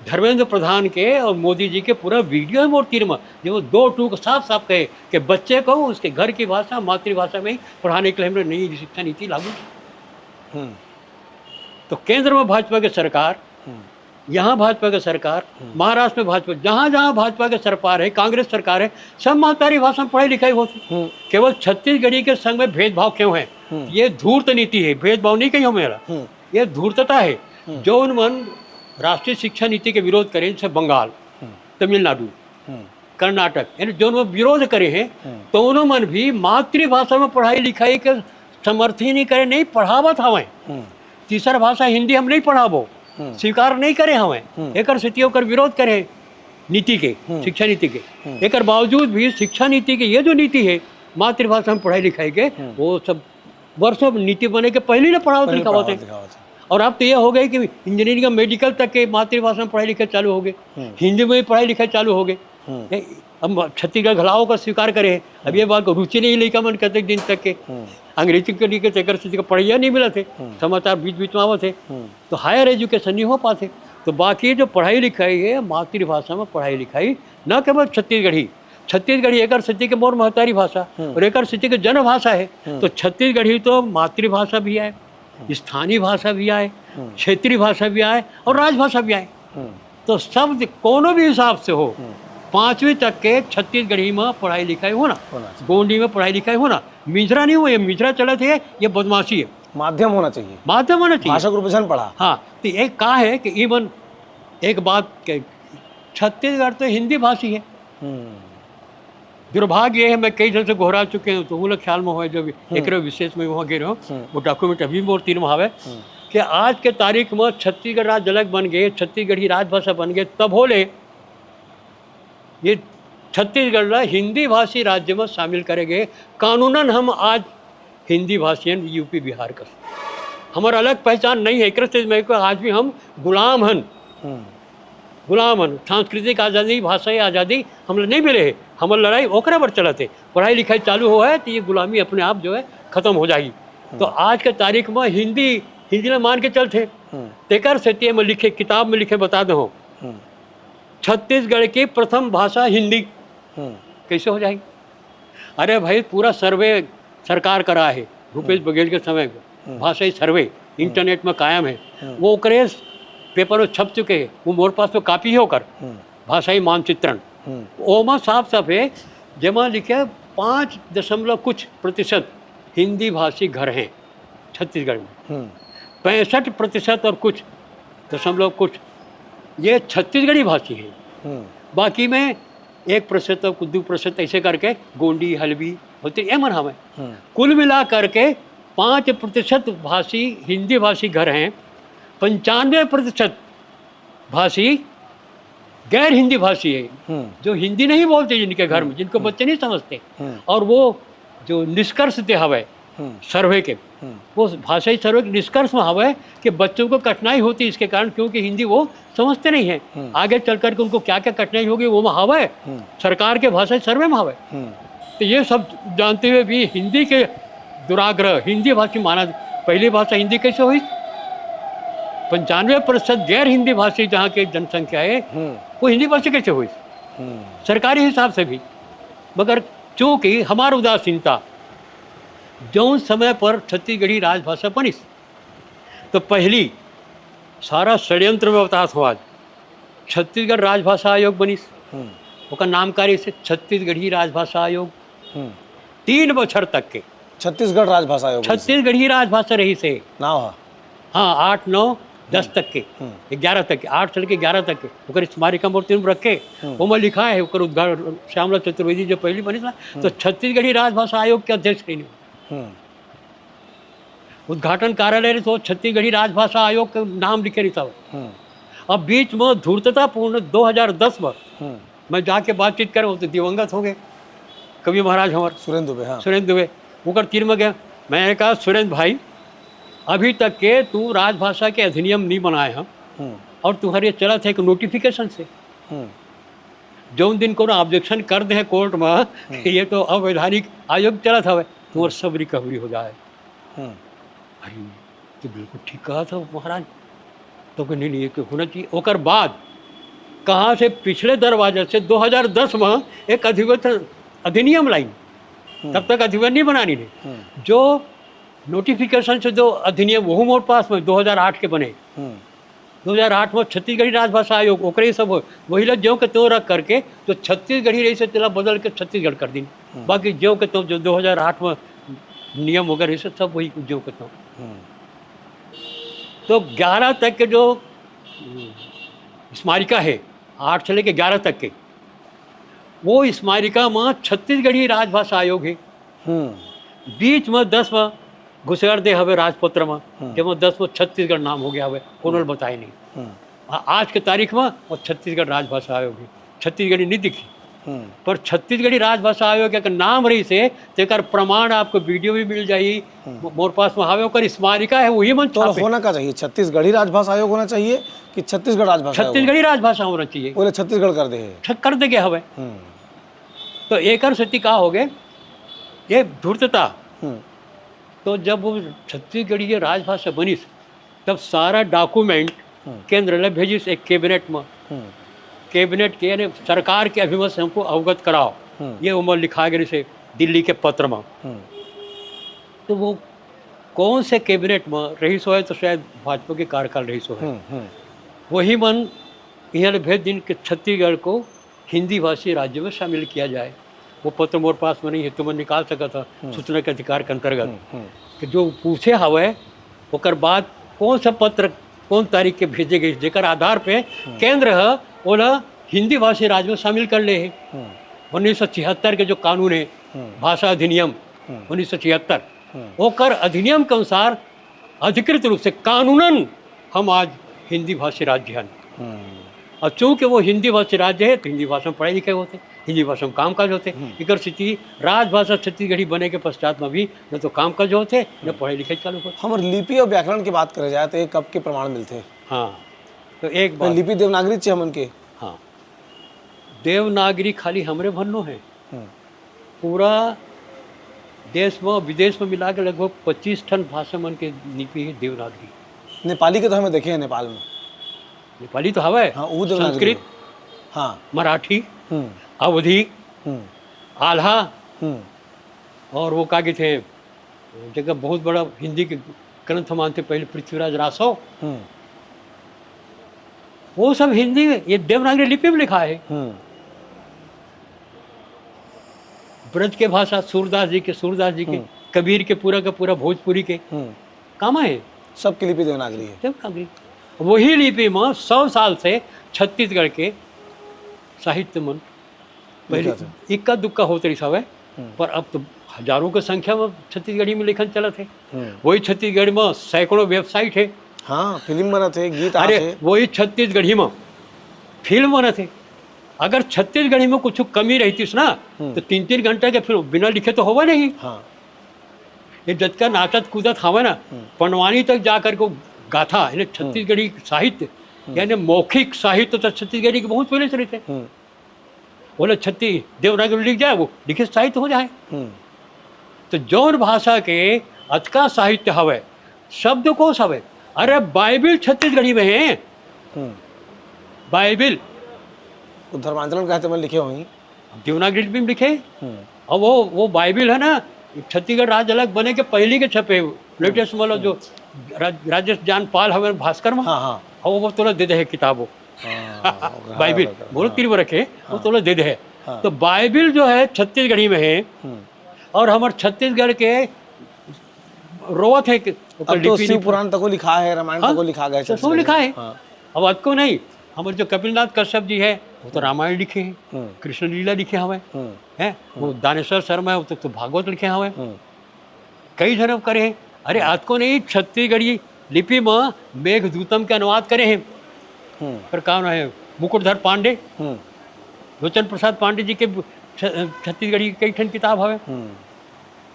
धर्मेंद्र प्रधान के और मोदी जी के पूरा वीडियो है मोर तीर में, जो वो दो टूक साफ साफ कहे कि बच्चे को उसके घर की भाषा, मातृभाषा में ही पढ़ाने के लिए हमने नई शिक्षा नीति लागू की। हम्म। तो केंद्र में भाजपा की सरकार, हम्म। यहाँ भाजपा की सरकार, हम्म। महाराष्ट्र में भाजपा, जहाँ जहाँ भाजपा की सरकार है, कांग्रेस सरकार है, सब महतारी भाषा में पढ़ाई लिखाई होती। हम्म। केवल छत्तीसगढ़ी के संग में भेदभाव क्यों है? हम्म। ये धूर्त नीति है, भेदभाव नहीं कही हो मेरा, हम्म। ये धूर्तता है। हम्म। जो उन मन राष्ट्रीय शिक्षा नीति के विरोध करें, जैसे बंगाल, हम्म। तमिलनाडु, हम्म। कर्नाटक, यानी जो उन विरोध करे हैं, हम्म। तो उन्हों मन भी मातृभाषा में पढ़ाई लिखाई के समर्थन नहीं करे, नहीं पढ़ावत हवं, हम्म। तीसर भाषा हिंदी हम नहीं पढ़ाबो, हम्म। स्वीकार नहीं करे हवं, हम्म। एकर सेती ओकर विरोध करे नीति के, हम्म। शिक्षा नीति के। हम्म। एकर बावजूद भी शिक्षा नीति के ये जो नीति है मातृभाषा में पढ़ाई लिखाई के, हम्म। वो सब वर्षों में नीति बने के पहले ही ना पढ़ावत पहले लिखावत है। पढ़ावत लिखावत है। और अब तो ये हो गई कि इंजीनियरिंग का मेडिकल तक के मातृभाषा में पढ़ाई लिखाई चालू हो गई, हम्म। हिंदी में भी पढ़ाई लिखाई चालू हो गई। हम्म। ये अब छत्तीसगढ़ घलाव का स्वीकार करे। अब ये बात को रुचि नहीं लइका मन कतेक दिन तक के हम्म। अंग्रेजी के लिए के तेकर से पढ़ाई नहीं मिला थे, हम्म। समाचार बीच बीच में आवत है। हम्म। तो हायर एजुकेशन नहीं हो पाते। तो बाकी जो पढ़ाई लिखाई है, मातृभाषा में पढ़ाई लिखाई, न केवल छत्तीसगढ़ी, छत्तीसगढ़ी एकर सेती के मोर महतारी भाषा हम्म। और एकर सेती के जनभाषा है। हम्म। तो छत्तीसगढ़ी तो मातृभाषा भी आए, हम्म। स्थानीय भाषा भी आए, हम्म। क्षेत्रीय भाषा भी आए और राजभाषा भी आए। हम्म। तो शब्द कोनो भी हिसाब से हो, हम्म। पाँचवीं तक के छत्तीसगढ़ी में पढ़ाई लिखाई होना, होना चाहिए। गोंडी में पढ़ाई लिखाई होना। मिंझरा नहीं हो, ये मिंझरा चलत है, ये बदमाशी है। माध्यम होना चाहिए। माध्यम होना चाहिए। भाषा के रूप में झन पढ़ा। हाँ, तो एक का है कि इवन एक बात के, छत्तीसगढ़ तो हिंदी भाषी है। हम्म। दुर्भाग्य ये है, मैं कई जन से गोहरा चुके हूँ, तो वो लोग ख्याल में होए, जब हम्म। एकरे विशेष में वहाँ गिरे हो, हम्म। वो डॉक्यूमेंट अभी मोर तीर में हवे, हम्म। कि आज के तारीख में छत्तीसगढ़ राज्य अलग बन गए, छत्तीसगढ़ी राजभाषा बन गए, तब होले ये छत्तीसगढ़ ला हिंदी भाषी राज्य में शामिल करे गए। कानूनन हम आज हिंदी भाषियन यूपी बिहार कर, हमार अलग पहचान नहीं है। एकरे से मैं को आज भी हम गुलाम हन, हम्म। गुलाम हन। सांस्कृतिक आज़ादी, भाषाई आज़ादी हमला नहीं मिले है। हमर लड़ाई ओकरा बर चलत है। पढ़ाई लिखाई चालू हो है तो ये गुलामी अपने आप जो है खत्म हो जाएगी। हम्म। तो आज के तारीख में हिंदी, हिंदी ला मान के चलते। हम्म। तेकर सेती मैं लिखे, किताब में लिखे बता दे हूँ। हम्म। छत्तीसगढ़ की प्रथम भाषा हिंदी। हम्म। कैसे हो जाएगी? अरे भाई, पूरा सर्वे सरकार करा है भूपेश हम्म। बघेल के समय में, हम्म। भाषाई सर्वे हम्म। इंटरनेट में कायम है। हम्म। वो ओकरे पेपर में छप चुके हैं, वो मोर पास तो कॉपी है ओकर, हम्म। भाषाई मानचित्रण। हम्म। ओमा साफ साफ है, जेमा लिखे पाँच दशमलव कुछ प्रतिशत हिंदी भाषी घर हैं छत्तीसगढ़ में। हम्म। पैंसठ प्रतिशत और कुछ दशमलव कुछ ये छत्तीसगढ़ी भाषी हैं। हम्म। बाकी में एक प्रतिशत और कुछ दो प्रतिशत ऐसे करके गोंडी, हलबी होते, ये मन हवे। हम्म। कुल मिला करके पाँच प्रतिशत भाषी, हिंदी भाषी घर हैं, पंचानवे प्रतिशत भाषी गैर हिंदी भाषी है, हम्म। जो हिंदी नहीं बोलते जिनके घर में, हम्म। जिनको हम्म। बच्चे नहीं समझते। हम्म। और वो जो निष्कर्ष दे हवे हम्म। सर्वे के, हम्म। वो भाषाई सर्वे के निष्कर्ष में हवे कि बच्चों को कठिनाई होती है इसके कारण, क्योंकि हिंदी वो समझते नहीं है। हम्म। आगे चल करके उनको क्या क्या कठिनाई होगी, वो में हवे, हम्म। सरकार के भाषाई सर्वे में हवे। हम्म। तो ये सब जानते हुए भी हिंदी के दुराग्रह, हिंदी भाषी माना, पहली भाषा हिंदी कैसे हुई? पंचानवे प्रतिशत गैर हिंदी भाषी जहाँ के जनसंख्या है, हम्म। वो हिंदी भाषी कैसे हुई? हम्म। सरकारी हिसाब से भी। मगर चूंकि हमार उदासीनता, जौन समय पर छत्तीसगढ़ी राजभाषा बनिस, तो पहली सारा षड्यंत्र में बतात हो आज, छत्तीसगढ़ राजभाषा आयोग बनिस। हम्म। ओकर नाम का रहिस हे? छत्तीसगढ़ी राजभाषा आयोग। हम्म। तीन बछर तक के छत्तीसगढ़ राजभाषा आयोग बनिस। छत्तीसगढ़ी राजभाषा रहिस हे। नाव ह? हाँ, आठ, नौ, दस हम्म। तक के, हम्म। ग्यारह तक के, आठ से लेके ग्यारह तक के, ओकर स्मारिका मूर्ति में रख के, हम्म। ओमा लिखाय हे, ओकर उद्घाटन श्यामला चतुर्वेदी जो पहली बनिस ना, तो हम्म। छत्तीसगढ़ी राजभाषा आयोग के अध्यक्ष रहिन। हम्म। उद्घाटन कार्यालय रहिस, तो छत्तीसगढ़ी राजभाषा आयोग के नाम लिखे रहिस हवय। हम्म। अब बीच में धूर्ततापूर्ण दो हज़ार दस में हम्म। मैं जाके बातचीत करे, वो तो दिवंगत हो गए कवि महाराज हमर। सुरेंद्र दुबे, हाँ। सुरेंद्र दुबे, ओकर तीर में गया। मैंने कहा, "सुरेंद्र भाई, अभी तक के तू राजभाषा के अधिनियम नहीं बनाए हैं हम्म। और तुम्हारे चलत हे एक नोटिफिकेशन से।" हम्म। जौन दिन कोनो ऑब्जेक्शन कर दे कोर्ट में, हम्म। ये तो अवैधानिक आयोग चलत हवे, तुम्हार सब रिकवरी हो जाए। हम्म। अरे, तो बिल्कुल ठीक कहा था महाराज। तो कहे, "नहीं, नहीं, ये तो होना चाहिए।" ओकर बाद कहाँ से पिछले दरवाजे से दो हज़ार दस में एक अधिवेशन, अधिनियम लाइन, हम्म। तब तक अधिवेशन नहीं बनानी ने। हम्म। जो नोटिफिकेशन से जो अधिनियम, वो मोर पास में दो हज़ार आठ के बने। हम्म। दो हज़ार आठ में छत्तीसगढ़ी राजभाषा आयोग, ओकरे सब हो, वही ला ज्यों के त्यों रख करके, जो छत्तीसगढ़ी रहिस हे, तेला बदल के छत्तीसगढ़ कर दिन। हम्म। बाकी ज्यों के त्यों जो दो हज़ार आठ में नियम वगैरह रहिस हे, सब वही ज्यों के त्यों। हम्म। तो ग्यारह तक के जो, हम्म, स्मारिका हे, आठ से लेके ग्यारह तक के, वो स्मारिका में छत्तीसगढ़ी राजभाषा आयोग हे। हम्म। बीच में दस में घुसेड़ दे हवे राजपत्र में, हम्म। जेमा दस में छत्तीसगढ़ नाम हो गया हवे, कोनो ल बताए नहीं। हम्म। आ-, आज के तारीख में वो छत्तीसगढ़ राजभाषा आयोग हे, छत्तीसगढ़ी नहीं दिखी। हम्म। पर छत्तीसगढ़ी राजभाषा आयोग के नाम रहिस हे, तेकर प्रमाण आपको वीडियो भी मिल जाही। हम्म। मो-, मोर पास में हवे, ओकर स्मारिका हे, वही मन तो छापे। होना का चाहिए? छत्तीसगढ़ी राजभाषा आयोग होना चाहिए कि छत्तीसगढ़ राजभाषा आयोग? छत्तीसगढ़ी राजभाषा होना चाहिए। बोले छत्तीसगढ़ कर दे हे। छ-, कर दे गए हवे। हम्म। तो एकर सेती का हो गए, ये धूर्तता। हम्म। तो जब वो छत्तीसगढ़ी ये राजभाषा बनिस, तब सारा डॉक्यूमेंट हम्म। केंद्र ले भेजिस एक कैबिनेट में। हम्म। कैबिनेट के, यानी सरकार के अभिमत से हमको अवगत कराओ। हम्म। ये ओमा लिखा गए से दिल्ली के पत्र में। हम्म। तो वो कौन से कैबिनेट में रहिस होय, तो शायद भाजपा के कार्यकाल रहिस होय। हम्म, हम्म। वही मन यहाँ ले भेज दिन के छत्तीसगढ़ को हिंदी भाषी राज्य में शामिल किया जाए। वो पत्र मोर पास में नहीं है, तुमन निकाल सकत ह, हम्म। सूचना के अधिकार के अंतर्गत। हम्म, हम्म। कि जो पूछे हवय, ओकर बाद कौन सा पत्र, कौन तारीख के भेजे गए, जेकर आधार पे हम्म। केंद्र ह ओला हिंदी भाषी राज्य में शामिल कर ले हे। हम्म। उन्नीस सौ छिहत्तर के जो कानून है, हम्म। भाषा अधिनियम हम्म। उन्नीस सौ छिहत्तर, हम्म। ओकर अधिनियम के अनुसार अधिकृत रूप से कानूनन हम आज हिंदी भाषी राज्य हन। हम्म। और चूंकि वो हिंदी भाषी राज्य है, तो हिंदी भाषा में पढ़ाई लिखाई होथे, हिंदी भाषा में कामकाज होथे। हम्म। एकर सेती राजभाषा छत्तीसगढ़ी बने के पश्चात में भी न तो कामकाज होथे, न हम्म। पढ़ाई लिखाई चालू होथे। हमर लिपि और व्याकरण की बात करे जाए, तो ये कब के प्रमाण मिलथे? हाँ, तो एक तो बात। लिपि देवनागरी च हमन के। हाँ, देवनागरी खाली हमरे भर नो है। हम्म। पूरा देश में, विदेश में मिला के लगभग पच्चीस ठन भाषा मन के लिपि है देवनागरी। नेपाली के तो हमें देखे हैं नेपाल में। नेपाली तो हवे, हाँ, वो देवनागरी संस्कृत, है। हाँ। मराठी, हम्म। अवधी, हम्म। आल्हा, हम्म। और वो का कहिथे, जगह बहुत बड़ा हिंदी के ग्रंथ मानथे पहले पृथ्वीराज रासव, हम्म। वो सब हिंदी में, ये देवनागरी लिपि में लिखा है। हम्म। ब्रज के भाषा सूरदास जी के, सूरदास जी के, हम्म। कबीर के, पूरा का पूरा भोजपुरी के, हम्म। कामा है? सबके लिपि देवनागरी है। देवनागरी। वही लिपि में सौ साल से छत्तीसगढ़ के साहित्य मन पहले लिखा था। इक्का दुक्का होत रहिस हवय, हम्म। पर अब तो हजारों के संख्या में छत्तीसगढ़ी में लेखन चलत हे। हम्म। वही छत्तीसगढ़ में सैकड़ों वेबसाइट हे। हाँ, फिल्म बनत हे, गीत अरे, आथे। वही छत्तीसगढ़ी में फिल्म बनत हे। अगर छत्तीसगढ़ी में कुछ कमी रहतीस ना, हम्म। तो तीन तीन घंटा के फिल्म बिना लिखे तो होवे नहीं। हाँ। ये जतका नाचत कूदत हवे ना, हम्म। पंडवानी तक जा करके वो गाथा, यानी हम्म। छत्तीसगढ़ी साहित्य, हम्म। यानी मौखिक साहित्य तो छत्तीसगढ़ी के बहुत पहले से रहिथे। हम्म। बोले छत्ती देवनागरी लिख जाए, वो लिखित साहित्य हो जाए। हम्म। तो जौन भाषा के अतका साहित्य हवे, शब्दकोश हवे, अरे बाइबिल छत्तीसगढ़ी में है। हम्म। बाइबिल। वो धर्मांतरण कहते में लिखे होंगे। देवनागरी लिपि में लिखे। हम्म। और वो, वो बाइबिल है ना, छत्तीसगढ़ राज्य अलग बने के पहली के छपे, लेटेस्ट मतलब जो हम्म। राज-, राजेश जान पाल हवे भास्कर में। हाँ, हाँ। और वो तोला दे दे है किताब वो। हाँ, बाइबिल, हाँ, बोलो हाँ। तीर में रखे, वो हाँ। तो लोग दे दे है। हाँ। तो बाइबिल जो है छत्तीसगढ़ी में है, हम्म। और हमर छत्तीसगढ़ के रोवत है कि ओकर अब तो लिपि शिव नहीं पुराण तको लिखा है, रामायण हाँ, तको लिखा गया है तो सब छत्तीसगढ़ी लिखा में। है। हाँ। अब अतको नहीं, हमर जो कपिलनाथ कश्यप जी है, वो तो रामायण लिखे हैं, हम्म। कृष्ण लीला लिखे हवे, हम्म। हैं? वो दानेश्वर शर्मा है, वो तो, तो भागवत लिखे हवे। हम्म। कई झन करे हैं। अरे, हम्म। अतको नहीं, छत्तीसगढ़ी लिपि में मेघदूतम के अनुवाद करे हैं। हम्म। पर कौन है? मुकुटधर पांडे, हम्म। लोचन प्रसाद पांडे जी के छ-, छत्तीसगढ़ी कई ठन किताब हवे। हम्म।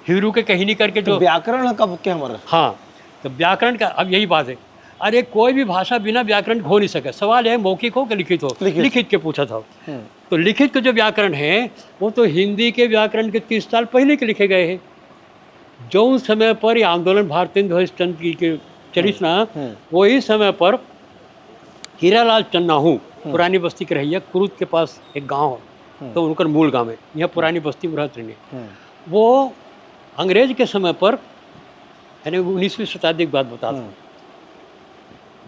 हीरू के कहिनी करके तो जो व्याकरण ह कब के हमर? हाँ, तो व्याकरण का अब यही बात है। अरे, कोई भी भाषा बिना व्याकरण के हो नहीं सके। सवाल है मौखिक हो कि लिखित हो? लिखित। लिखित के पूछा था। हम्म। तो लिखित के जो व्याकरण है, वो तो हिंदी के व्याकरण के तीस साल पहले के लिखे गए हैं। जो उस समय पर ये आंदोलन भारतेंदु हरिश्चंद्र जी के चलिस ना, हम्म। वही समय पर हीरालाल चन्नाहू, हम्म। पुरानी बस्ती के रहइया, कुरुद के पास एक गांव है, हम्म। तो उनकर मूल गांव है, यहाँ पुरानी बस्ती में रहत रहिन। हम्म। वो अंग्रेज के समय पर, यानी उन्नीसवीं शताब्दी की बात बता हम्म।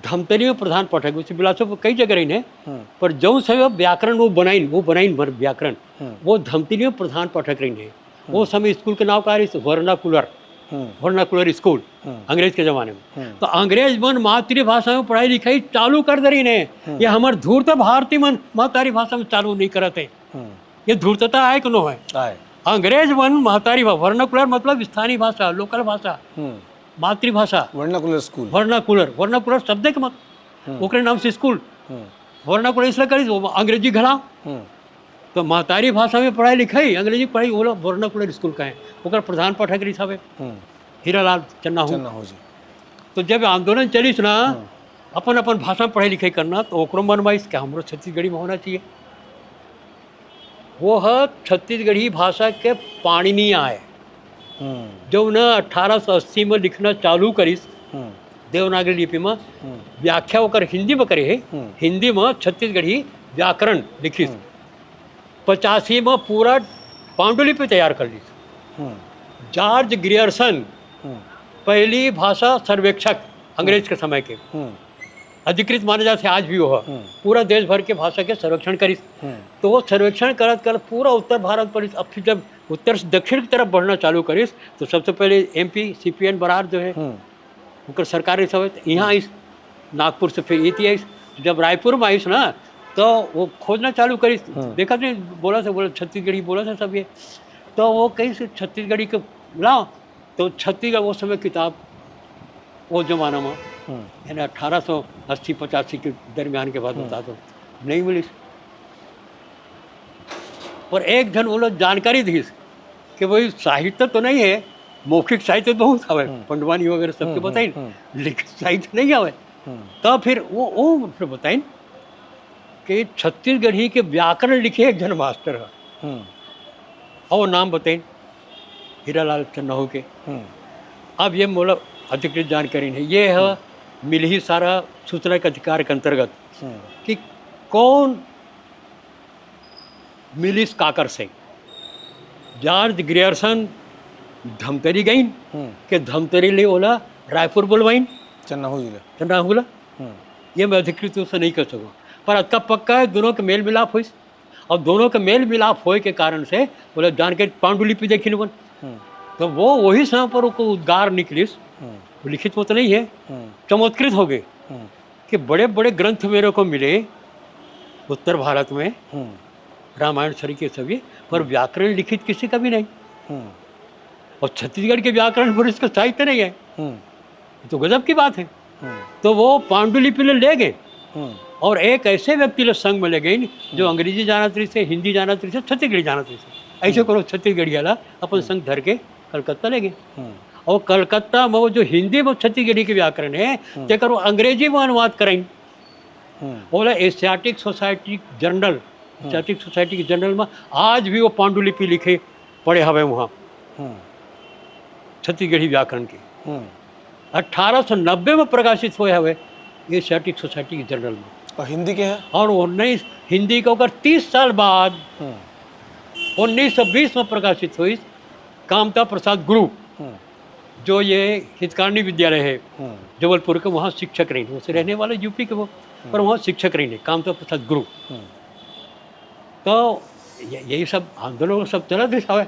धमतरी में प्रधान पाठक, उसे बिलासपुर कई जगह रहिन है, हम्म। पर जौन से व्याकरण वो बनाइन, वो बनाइन भर व्याकरण, हम्म। वो धमतरी में प्रधान पाठक रहिन है। वो हम्म। समय स्कूल के नाम का रहिस? वर्नाकुलर, हम्म। वर्नाकुलर स्कूल, हम्म। अंग्रेज के जमाने में। हम्म। तो अंग्रेज मन मातृभाषा में पढ़ाई लिखाई चालू कर दे रहिन है। हम्म। ये हमर धूर्त भारती मन महतारी भाषा में चालू नहीं करत है। हम्म। ये धूर्तता आय कि नो है? आय। अंग्रेज मन महतारी भा-, वर्नाकुलर मतलब स्थानीय भाषा, लोकल भाषा, हम्म। मातृभाषा। Vernacular school. वर्नाकुलर, वर्नाकुलर शब्द के मत, हम्म। ओकरे नाम से स्कूल। हम्म। वर्नाकुलर इसलिए करिस, वो अंग्रेजी घला। हम्म। तो महतारी भाषा में पढ़ाई लिखाई, अंग्रेजी पढ़ाई, वो लोग वर्नाकुलर स्कूल का है। ओकर प्रधान पाठक रहिस हवे, हम्म। हीरालाल चन्नाहू। चन्नाहू जी। तो जब आंदोलन चलिस ना, हम्म। अपन अपन भाषा में पढ़ाई लिखाई करना, तो ओकरो मन में आइस कि हमरो छत्तीसगढ़ी में होना चाहिए। वो ह छत्तीसगढ़ी भाषा के पाणिनि आय, हम्म। जो उन्हें अठारह सौ अस्सी में लिखना चालू करिस, हम्म। देवनागरी लिपि में, हम्म। व्याख्या ओकर हिंदी में करे हे, हम्म। हिंदी में छत्तीसगढ़ी व्याकरण लिखिस। हम्म। पचासी में पूरा पांडुलिपि तैयार कर लिस। हम्म। जॉर्ज ग्रियर्सन, हम्म। पहली भाषा सर्वेक्षक अंग्रेज हम्म। के समय के, हम्म। अधिकृत माने जाथे आज भी वो ह। हम्म। पूरा देश भर के भाषा के सर्वेक्षण करिस। हम्म। तो वो सर्वेक्षण करत करत पूरा उत्तर भारत पर, अब फिर जब उत्तर से दक्षिण की तरफ बढ़ना चालू करिस, तो सबसे पहले एमपी सीपीएन बरार जो है, हम्म। ओकर सरकार रहिस हवे, तो यहाँ आइस, नागपुर से फिर एती आइस। जब रायपुर में आइस ना, तो वो खोजना चालू करिस। हम्म। देखा नहीं, बोला से बोला, छत्तीसगढ़ी बोला से सब ये। तो वो कहिस छत्तीसगढ़ी के लाओ, तो छत्तीसगढ़ वो समय किताब, वो जमाना में, हम्म। यानी अठारह सौ अस्सी पचासी के दरमियान के बात हम्म। बता दो, नहीं मिलिस। पर एक झन वो लोग जानकारी दिस कि भाई, साहित्य तो नहीं है, मौखिक साहित्य बहुत हवे, हम्म। पंडवानी वगैरह सबके हम्म, बताइन, हम्म। लिखित साहित्य नहीं हवे। हम्म। तो फिर वो, वो फिर बताइन कि छत्तीसगढ़ी के व्याकरण लिखे एक झन मास्टर है। हम्म। और नाम बताइन हीरालाल चन्नाहू के। हम्म। अब ये मोला अधिकृत जानकारी नहीं, ये है हम्म। मिलही सारा सूचना के अधिकार के अंतर्गत हम्म। कि कौन मिलिस काकर से। जॉर्ज ग्रियर्सन धमतरी गइन, हम्म। के धमतरी ले ओला रायपुर बुलवाइन। चन्नाहू जी ला। चन्नाहू ला। हम्म। ये मैं अधिकृत रूप से नहीं कर सकूँ, पर अतका पक्का है, दोनों के मेल मिलाप होइस, और दोनों के मेल मिलाप होए के कारण से बोले, जान के पांडुलिपि देखिन बन। हम्म। तो वो वही समय पर ओकर उद्गार निकलिस, हम्म। वो लिखित में तो नहीं है, हम्म। चमत्कृत हो गए हम्म। कि बड़े-बड़े ग्रंथ मेरे को मिले उत्तर भारत में, हम्म। रामायण सरीखे सभी, पर हम्म। व्याकरण लिखित किसी का भी नहीं। हम्म। और छत्तीसगढ़ के व्याकरण पर इसका साहित्य नहीं है। हम्म। ये तो गजब की बात है। हम्म। तो वो पांडुलिपि ले, ले गए हम्म। और एक ऐसे व्यक्ति ले संग में ले गए जो हम्म। अंग्रेजी जानत रहिस हे, हिंदी जानत रहिस हे, छत्तीसगढ़ी जानत रहिस हे। ऐसे हम्म। करो छत्तीसगढ़िया ला अपन हम्म। संग धर के कलकत्ता ले गए। हम्म। और कलकत्ता में वो जो हिंदी में छत्तीसगढ़ी के व्याकरण है, हम्म। तेकर वो अंग्रेजी में अनुवाद कराइन। हम्म। बोला एशियाटिक सोसाइटी जर्नल, हम्म। एशियाटिक सोसाइटी के जर्नल में आज भी वो पांडुलिपि लिखे पड़े हवे वहाँ, हम्म। छत्तीसगढ़ी व्याकरण के। हम्म। अठारह सौ नब्बे में प्रकाशित होए हवे एशियाटिक सोसाइटी के जर्नल में। और हिंदी के है? और उन्नीस, हिंदी के ओकर तीस साल बाद हम्म। उन्नीस सौ बीस में प्रकाशित होइस कामता प्रसाद गुरु, हम्म। जो ये हितकारणी विद्यालय है हम्म। जबलपुर के, वहाँ शिक्षक रहिन, उसे रहने वाले यूपी के वो। पर वहाँ शिक्षक रहिन, कामदेव प्रसाद गुरु। हम्म। तो ये, यही सब आंदोलन सब चलत रहिस हवय।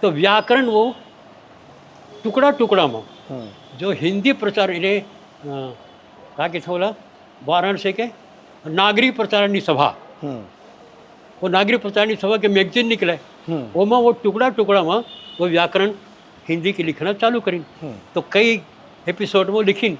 तो व्याकरण वो टुकड़ा टुकड़ा में हम्म। जो हिंदी प्रचार, इन्हें, अ, का कहिथे ओला, वाराणसी के नागरी प्रचारिणी सभा, हम्म। वो नागरी प्रचारिणी सभा के मैगजीन निकले, हम्म। ओमा वो टुकड़ा टुकड़ा में वो व्याकरण हिंदी के लिखना चालू करिन। हम्म। तो कई एपिसोड में लिखिन।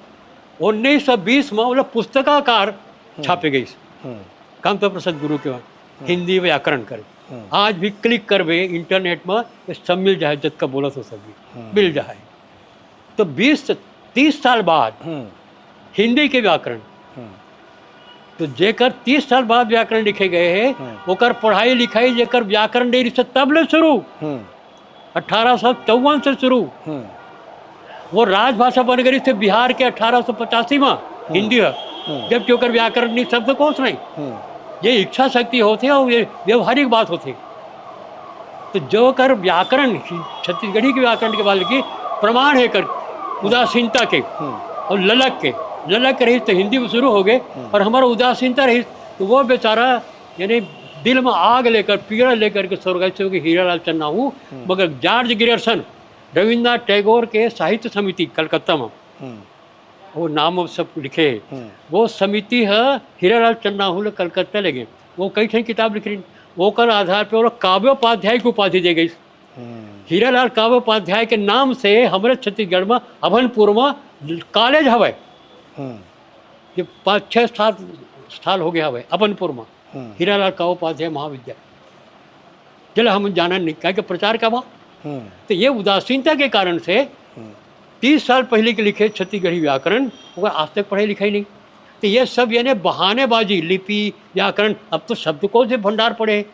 उन्नीस सौ बीस में वो लोग पुस्तकाकार हम्म। छापे गई, हम्म। कामदेव प्रसाद गुरु के वहाँ, हम्म। हिंदी व्याकरण करे। हम्म। आज भी क्लिक करबे इंटरनेट में, ये सब मिल जाए, जतका बोलत हो सब भी हम्म। मिल जाए। तो बीस, तीस साल बाद हम्म। हिंदी के व्याकरण। हम्म। तो जेकर तीस साल बाद व्याकरण लिखे गए हैं, हम्म। ओकर पढ़ाई लिखाई, जेकर व्याकरण नहीं रिहिस तब ले शुरू, हम्म। अठारह सौ चौवन से शुरू। हम्म। वो राजभाषा बन गई थी बिहार के अठारह सौ पचासी में, हम्म। हिंदी है। हम्म। जबकि ओकर व्याकरण नहीं, शब्दकोश नहीं। हम्म। ये इच्छा शक्ति होथे और ये व्यवहारिक बात होथे। तो जो कर व्याकरण, छत्तीसगढ़ी के व्याकरण के बारे की प्रमाण है कर उदासीनता के हम्म। और ललक के, ललक के रहिस तो हिंदी में शुरू हो गए हम्म। और हमारा उदासीनता रहिस तो वो बेचारा यानी दिल में आग लेकर, पीड़ा लेकर के स्वर्गस्थ हो गए हीरालाल चन्नाहू। हम्म। मगर जॉर्ज ग्रियर्सन, रविन्द्रनाथ टैगोर के साहित्य समिति कलकत्ता में, हम्म। वो नाम वो सब लिखे, हम्म। वो समिति है हीरालाल चन्नाहू ले कलकत्ता ले गए। वो कई ठन किताब लिख रही, ओकर आधार पे वो काव्योपाध्याय की उपाधि दे गई। हम्म। हीरालाल काव्योपाध्याय के नाम से हमारे छत्तीसगढ़ में अभनपुर में कॉलेज हवय। हम्म। ये पाँच छः सात साल हो गया हवय अभनपुर में हम्म। हीरालाल काव्योपाध्याय महाविद्यालय, जेला हम जानन नहीं, काहे के प्रचार का बा। हम्म। तो ये उदासीनता के कारण से हम्म। तीस साल पहले के लिखे छत्तीसगढ़ी व्याकरण, ओकर आज तक पढ़ाई लिखाई नहीं। तो ये सब यानी बहानेबाजी, लिपि, व्याकरण, अब तो शब्दकोश के भंडार पड़े हैं।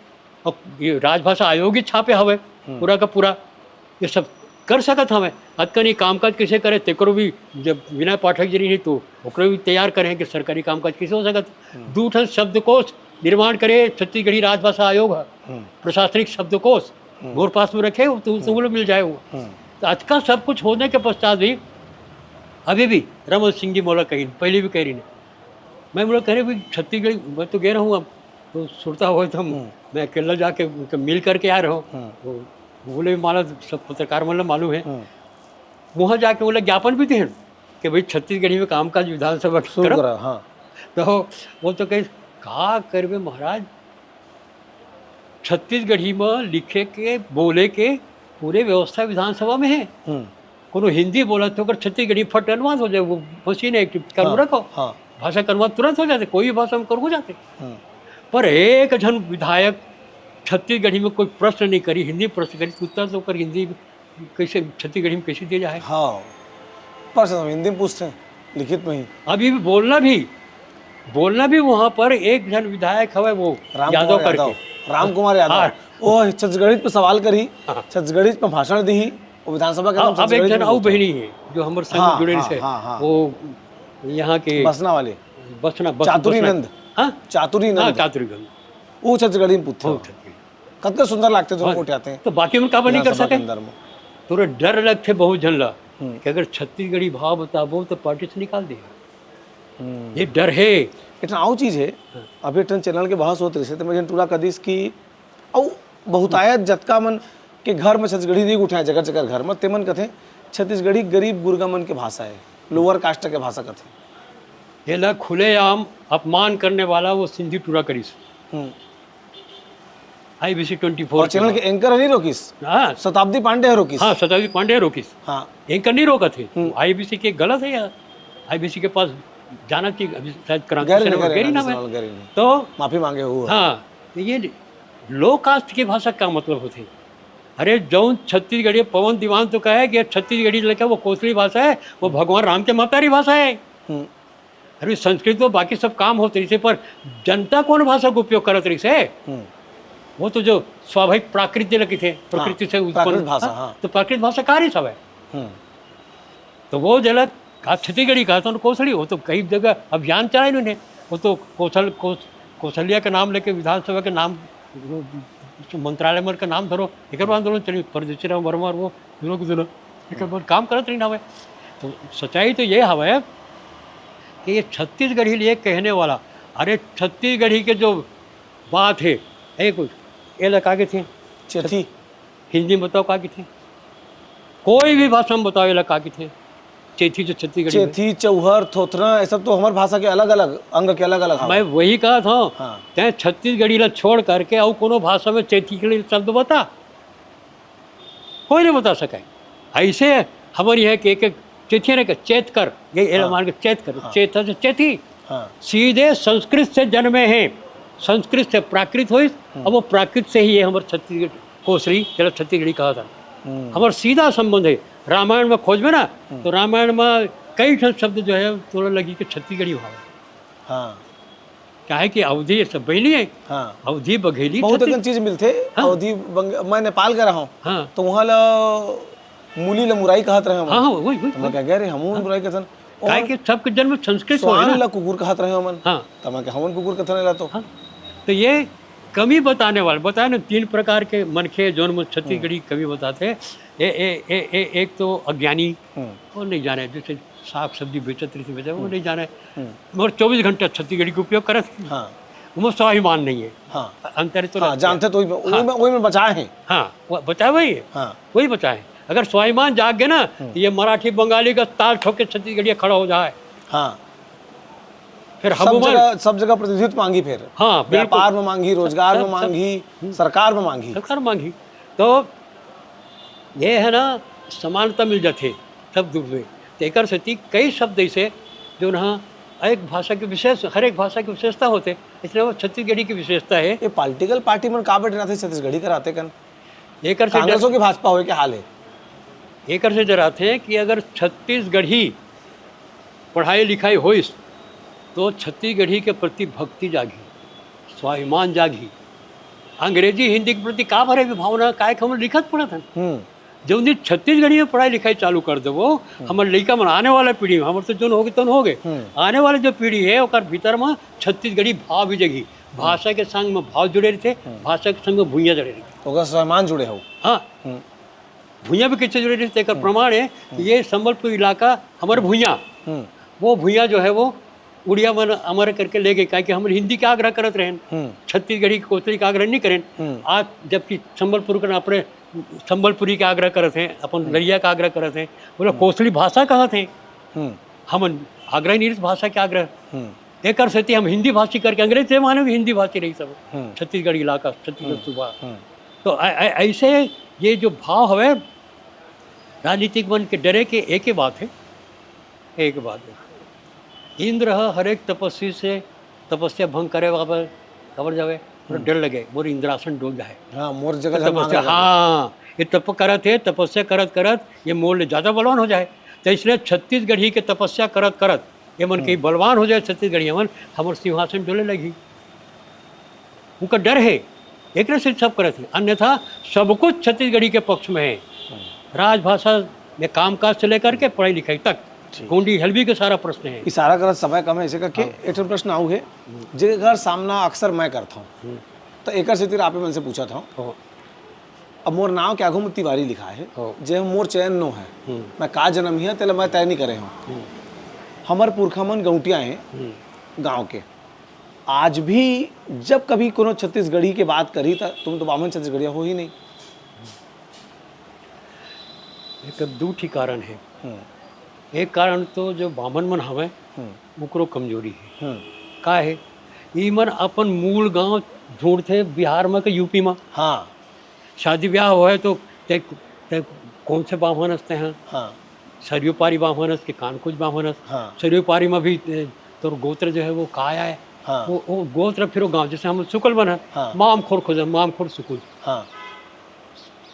और ये राजभाषा आयोग ही छापे हवे, हम्म। पूरा का पूरा। ये सब कर सकत हवे। अतकन ये कामकाज कैसे करे, तेकरो भी जब विनय पाठक जी रही तो ओकरो भी तैयार करे कि सरकारी कामकाज कैसे हो सकत। हम्म। दू ठन शब्दकोश निर्माण करे छत्तीसगढ़ी राजभाषा आयोग ह, हम्म। प्रशासनिक शब्दकोश हम्म। मोर पास में रखे हो, तो हम्म। तुम लोग मिल जाए हो। हम्म। तो अतका सब कुछ होने के पश्चात भी अभी भी रमन सिंह जी मोला कही, पहले भी कह रही ने, मैं बोला, "करे भाई, छत्तीसगढ़ी, मैं तो गए रहूँ अब, तो सुरता हो तो हम, हम्म। मैं अकेला जाके उनके मिल करके आ रहा हूँ।" हम्म। वो, वो बोले, "माला सब पत्रकार मन ला मालूम है।" हम्म। वहाँ जाके वो लोग ज्ञापन भी देन कि भाई, छत्तीसगढ़ी में कामकाज विधानसभा की शुरू तरफ। करा, हाँ। तो वो तो कहे, "का करबे महाराज, छत्तीसगढ़ी में लिखे के, बोले के पूरे व्यवस्था विधानसभा में है।" हम्म। कोनो हिंदी बोलत हो, अगर छत्तीसगढ़ी फट अनुवाद हो जाए, वो मशीन है कि करो हाँ, रखो। हाँ। भाषा का अनुवाद तुरंत हो जाते, कोई भी भाषा में करो हो जाते। हम्म। पर एक झन विधायक छत्तीसगढ़ी में कोई प्रश्न नहीं करी, हिंदी प्रश्न करी, तो उत्तर तो ओकर हिंदी कैसे, छत्तीसगढ़ी में कैसे दिया जाए? हाँ, प्रश्न हम हिंदी में पूछते हैं, लिखित में ही। अभी भी बोलना भी, बोलना भी वहाँ पर एक झन विधायक हवे, वो राम यादव कुमार करके। यादव, राम कुमार यादव। हाँ। वो छत्तीसगढ़ी पे सवाल करी, हाँ। छत्तीसगढ़ी पे भाषण दी, वो विधानसभा के हाँ, अंदर अब एक छत्तीसगढ़ी झन में अउ बोलते। बहिनी है, जो हमर संग हाँ, जुड़े हाँ, से, हाँ, हाँ। वो यहाँ के बसना वाले। बसना, बस-, चातुरी बसना। नंद। हाँ? चातुरी हाँ, नंद। चातुरी नंद। वो छत्तीसगढ़ी में पूछते हो। बहुत छत्तीसगढ़ी। कतका सुंदर लागथे, दोनों हाँ। गोठियाथे तो बाकी में काबर नहीं कर विधानसभा के सकत? अंदर में। तोरे डर लगथे बहुत झन ला हम्म। कि अगर छत्तीसगढ़ी भाव बताबो तो पार्टी से निकाल देगा। हम्म। ये डर है। एक ठन अउ चीज है, हाँ। अभी एक ठन चैनल के बहस होत रहिसे, तो मैं एक झन टूरा कदिस कि अउ बहुतायत जतका मन के घर में छत्तीसगढ़ी नहीं उठाए, जगह जगह घर में, ते मन कथे छत्तीसगढ़ी गरीब गुरगा मन के भाषा है, लोअर कास्ट के भाषा कथे। ये ला खुलेआम अपमान करने वाला वो सिंधी टूरा करिस। हम्म। आईबीसी ट्वेंटी फोर और चैनल के एंकर नहीं रोकिस। हाँ। शताब्दी पांडे है रोकिस। हाँ, शताब्दी पांडे रोकिस। हाँ। एंकर नहीं रोकत है। हम्म। आईबीसी के गलत है यार। आईबीसी के पास जाना चाहिए, अभी शायद क्रांति गैर सेना नहीं, में गैर गैर नहीं, ना गैर है। नहीं। तो माफी मांगे हुए। हाँ, तो ये लो कास्ट की भाषा का मतलब होते? अरे, जौन छत्तीसगढ़ी, पवन दीवान तो कहे कि छत्तीसगढ़ी लइका वो कोसली भाषा है, वो भगवान राम के महतारी भाषा है। हम्म। अरे, संस्कृत तो बाकी सब काम होत रहिसे, पर जनता कौन भाषा का उपयोग करत रहिसे? हम्म। वो तो जो स्वाभाविक प्राकृत जे लगे थे, प्रकृति हाँ, से उत्पन्न, प्राकृत भाषा, हाँ, हाँ। तो प्राकृत भाषा का रहिस हवे? हम्म। तो वो जेला का छत्तीसगढ़ी का तो कोसली, वो तो कई जगह अभियान चलाए उन्होंने। वो तो कौशल-, कौश-, कौशल्या के नाम लेके विधानसभा के नाम, वो मंत्रालय मन का नाम धरो, एकर बर आंदोलन चली, परदेशी राम वर्मा और वो दोनों के दोनों एकर बर काम करत रहिन हवे। तो सच्चाई तो ये हवे कि ये छत्तीसगढ़ी लिए कहने वाला अरे, छत्तीसगढ़ी के जो बात हे, ए कुछ, एला का कथे? चेथी। हिंदी में बताओ का कथे? कोई भी भाषा में बताओ, एला का कथे? चेथी जो छत्तीसगढ़ी में। चेथी, चौहर, थोथना, ये सब तो हमर भाषा के अलग-अलग अंग के अलग-अलग हवय। मैं वही कहत हंव, हाँ। तैं छत्तीसगढ़ी ला छोड़ करके अउ कोनो भाषा में चेथी के शब्द बता, कोई नहीं बता सके। ऐसे हमर इहाँ के एक, एक चेथिया ने कहा, चेत कर, ये एला हाँ। मान के चेत कर, हाँ। चेत से चेथी। हाँ। सीधे संस्कृत से जन्मे हे, संस्कृत से प्राकृत होइस, अब वो प्राकृत से ही ये हमर छत्तीसगढ़ कोसली, जेला छत्तीसगढ़ी कहा था। हम्म। हमर सीधा संबंध हे। रामायण में खोजबे ना, तो रामायण में कई ठन शब्द जो हे, तोला लगी कि छत्तीसगढ़ी भाव हे। हाँ। काहे कि अवधी ये सब बहिनी हे, हाँ। अवधी बघेली बहुत छत्तीस- अकन चीज मिलथे। हाँ। अवधी बंग-, मैं नेपाल गे रहंव, हाँ। तो उहाँ ला मुली ला मुरई कहत रहेंव। हाँ, हाँ, वही, वही, तो मैं कहा, "गे रे, हमू मुरई कहथन।" काहे कि सबके जन्म संस्कृत होय स्वान ना। ला कुकुर कहत रहेंव हमन। हाँ। तो मैं कहा, "हमन कुकुर कहथन एला तो।" हाँ। तो ये कमी बताने वाले, बताए ना, तीन प्रकार के मनखे, जोन मन छत्तीसगढ़ी कमी बताथे। ए, ए, ए, ए, एक तो अज्ञानी, हम्म। वो नहीं जाने, जैसे साग सब्जी बेचत रहिथे, बेचत, वो नहीं जाने। हम्म। मगर चौबीस घंटा छत्तीस्गढ़ी के उपयोग करत हे। हाँ। ओमा स्वाभिमान नहीं हे। हाँ। अंतर तो हाँ, लगथे। जानथे तो ओही में, ओही में, ओही में बचाए हे। हाँ, वो बचाए वही हे। हाँ। वही बचाए हे। अगर स्वाभिमान जाग गे ना, तो ये मराठी बंगाली का ताल ठोक के छत्तीसगढ़िया खड़ा हो जाए। हाँ। फिर सब हम जगह, सब जगह प्रतिनिधित्व मांगी फिर। हाँ, बिल्कुल। व्यापार में मांगी, रोजगार सब, में सब। मांगी, सरकार में मांगी। सरकार मांगी। तो ये हे ना, समानता मिल जाथे सब दुख में। तो एकर सेती कई शब्द ऐसे जो ना एक भाषा के विशेष, हर एक भाषा की विशेषता होथे, इसलिए वो छत्तीसगढ़ी की विशेषता हे। ये पॉलिटिकल पार्टी मन काबर डराथे छत्तीसगढ़ी कराथे कन? एकर से कांग्रेसो की भाजपा होय के हाल हे। एकर से डराथे कि अगर छत्तीसगढ़ी पढ़ाई लिखाई होइस तो छत्तीसगढ़ी के प्रति भक्ति जागही, स्वाभिमान जागही। अंग्रेजी हिंदी के प्रति का भरे भावना, काय के हमन लिखत पढ़त हन। हम्म। जउन दिन छत्तीसगढ़ी में पढ़ाई लिखाई चालू कर देबो, हमर लइका मन आने वाला पीढ़ी में, हमर तो जोन होगे तोन होगे, हम्म। आने वाले जो पीढ़ी हे ओकर भीतर में छत्तीसगढ़ी भाव भी जगही। भाषा के संग में भाव जुड़े रहिथे, भाषा के संग में भुइयां जुड़े रहिथे। ओकर स्वाभिमान जुड़े हो। हाँ, भुइयां भी कैसे जुड़े रहिथे, एकर प्रमाण हे कि ये संबलपुर इलाका हमर भुइयां, हम्म। वो भुइयां जो हे वो उड़िया मन हमर करके ले गे, काहे कि हमन हिंदी के आग्रह करत रहेन, हम्म। छत्तीसगढ़ी के कोसली के आग्रह नहीं करेन। हम्म। आज जबकि संबलपुर कर अपने संबलपुरी के आग्रह करत हे, अपन लरिया के आग्रह करत हे, बोले कोसली भाषा कहत हे, हम्म। हमन आग्रह नहीं रहिस भाषा के आग्रह। हम्म। एकर सेती हम हिंदी भाषी करके, अंग्रेज से माने भी हिंदी भाषी रही सब, हम्म। छत्तीसगढ़ इलाका, छत्तीसगढ़ सूबा। हम्म। तो ऐ-, ऐ-, ऐसे ये जो भाव हवे राजनीतिक मन के डरे के एक ही बात हे, एक बात हे, इंद्र ह हर एक तपस्वी से तपस्या भंग करे काबर, काबर जावे, ओला डर लगे, मोर इंद्रासन डोल जाए। हाँ, मोर जगह जहाँ तपस्या, मांगे लगे। हाँ, ये तप करत हे, तपस्या करत करत ये मोर ले ज्यादा बलवान हो जाए। तो इसलिए छत्तीसगढ़ी के तपस्या करत करत ये मन कहीं बलवान हो जाए, छत्तीसगढ़ी मन, हमर सिंहासन डोले लगी। उनका डर हे, एकरे से सब करत हे, अन्यथा सब कुछ छत्तीसगढ़ी के पक्ष में हे। राजभाषा में कामकाज से लेकर के पढ़ाई लिखाई तक, ठीक। गोंडी हलबी के सारा प्रश्न हे। इशारा करत समय कम हे, ऐसे करके एक ठन प्रश्न आऊ हे, जेकर सामना अक्सर मैं करत हूँ, तो एकर सेती आपे मन से पूछत हूँ। हो। अब मोर नाव के आगू में तिवारी लिखा हे, हो। जे मोर चयन नो हे, हम्म। मैं का जन्म हिया तेला मैं तय नहीं करे हूँ। हमर पुरखा मन गौंटिया हे गांव के। आज भी जब कभी कोनो छत्तीसगढ़ी के बात करी त तुम तो बामन छत्तीसगढ़िया हो ही नहीं। एकर दू ठी कारण हे। हम्म। एक कारण तो जो बामन मन हवय, हम्म। ओकरो कमजोरी हे। हम्म। का हे, ई मन अपन मूल गांव ढूंढथे बिहार में के यूपी में। हाँ। शादी ब्याह होय तो ते, ते कौन से बामन हस तेहा? हाँ। सरयू पारी बामन हस कि कानकुज बामन हस? हाँ। सरयू पारी में भी, ए, तोर गोत्र जो हे वो काय आय? हाँ। वो, वो गोत्र फिर वो गांव, जैसे हम सुकल मन हे, हाँ। मामखोर खोजे, मामखोर सुकुल। हाँ।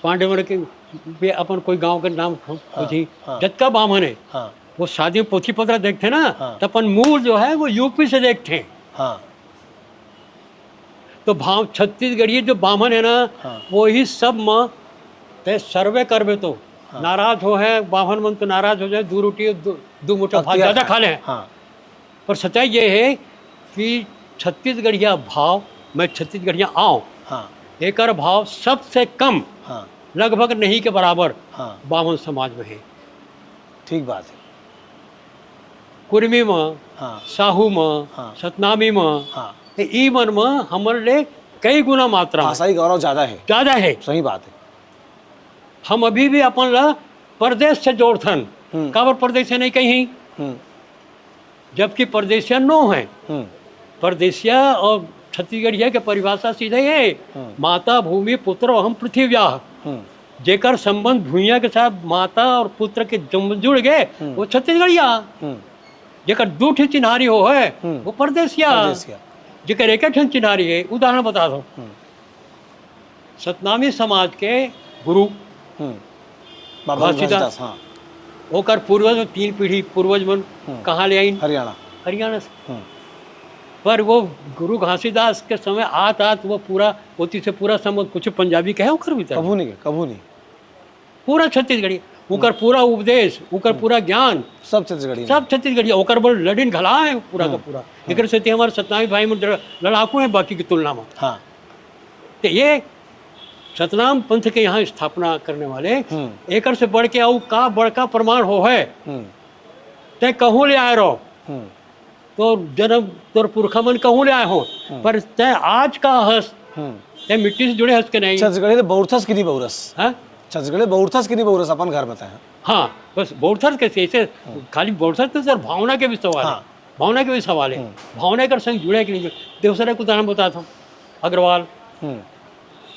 पांडे मन के भी अपन कोई गांव के नाम खो-, खोजी। हाँ। जतका बामन हे, हाँ। वो शादी में पोथी पतरा देखथे ना, हाँ। तो अपन मूल जो हे वो यूपी से देखथे। हाँ। तो भाव छत्तीसगढ़ी जो बामन हे ना, हाँ। वही सब में ते सर्वे करबे तो नाराज हो हे, बामन मन तो नाराज हो जाए, दू रोटी दू, दू मुठा भात अतिया ज्यादा खा- खा ले। हाँ। पर सच्चाई ये हे कि छत्तीसगढ़िया भाव, मैं छत्तीसगढ़िया आंव, हाँ। एकर भाव सबसे कम, हाँ। लगभग नहीं के बराबर हाँ। बामन समाज में हे। ठीक बात हे। कुर्मी म, हाँ। साहू म, हाँ। सतनामी म, हाँ। त ई मन म हमर ले कई गुना मात्रा म भाषाई गौरव ज्यादा हे। ज्यादा हे। सही बात हे। हम अभी भी अपन ला परदेस से जोड़थन। हम्म। काबर परदेस से नहीं कहीं? हम्म। जबकि परदेसिया नो हे। हम्म। परदेसिया अउ छत्तीसगढ़िया के परिभाषा सीधे हे, हम्म। माता भूमि पुत्र अहम पृथिव्या। हम्म। जेकर संबंध भुइयां के साथ माता अउ पुत्र के जम-, जुड़ गे, हम्म। वो छत्तीसगढ़िया। हम्म। जेकर दू ठे चिन्हारी हो हे, हम्म। वो परदेसिया। परदेसिया। जेकर एक ठन चिन्हारी हे, उदाहरण बता दो। हम्म। सतनामी समाज के गुरु हम्म। बाबा घासीदास। घासीदास, हाँ। ओकर पूर्वज में तीन पीढ़ी पूर्वज मन हम्म। कहाँ ले आइन? हरियाणा। हरियाणा से। हम्म। पर वो गुरु घासीदास के समय आत आत वो पूरा ओती से पूरा समझ कुछ पंजाबी कहे ओकर भीतर। कभू नहीं, कभू नहीं। पूरा छत्तीसगढ़ी, ओकर हम्म। पूरा उपदेश, ओकर हम्म। पूरा ज्ञान, सब छत्तीसगढ़ी सब में। छत्तीसगढ़ी, ओकर बर लड़िन घला हे पूरा का हम्म। पूरा। हम्म। एकर सेती हमर सतनामी भाई मन लड़-, लड़ाकू हे बाकी की तुलना में। हाँ। तो ये सतनाम पंथ के यहाँ स्थापना करने वाले, हम्म। एकर से बढ़ के अउ का बड़का प्रमाण हो हे? हम्म। तैं कहूँ ले आए रहो, हम्म। तोर जन्म, तोर पुरखा मन कहूँ ले आए हो, हम्म। पर तैं आज का हस, हम्म। तैं मिट्टी से जुड़े हस के नहीं? छत्तीसगढ़ी तो बउरथस कि नहीं बउरस? हाँ? छत्तीसगढ़ी बउरथस कि नहीं बउरस अपन घर में तैं? हाँ, बस बउरथस कैसे, ऐसे हम्म। खाली बउरथस तो सर भावना के भी सवाल हे। हाँ। भावना के भी सवाल हे। हम्म। भावना कर संग जुड़े कि नहीं जुड़े? देखो सर, एक उदाहरण बताता हूँ। अग्रवाल। हम्म।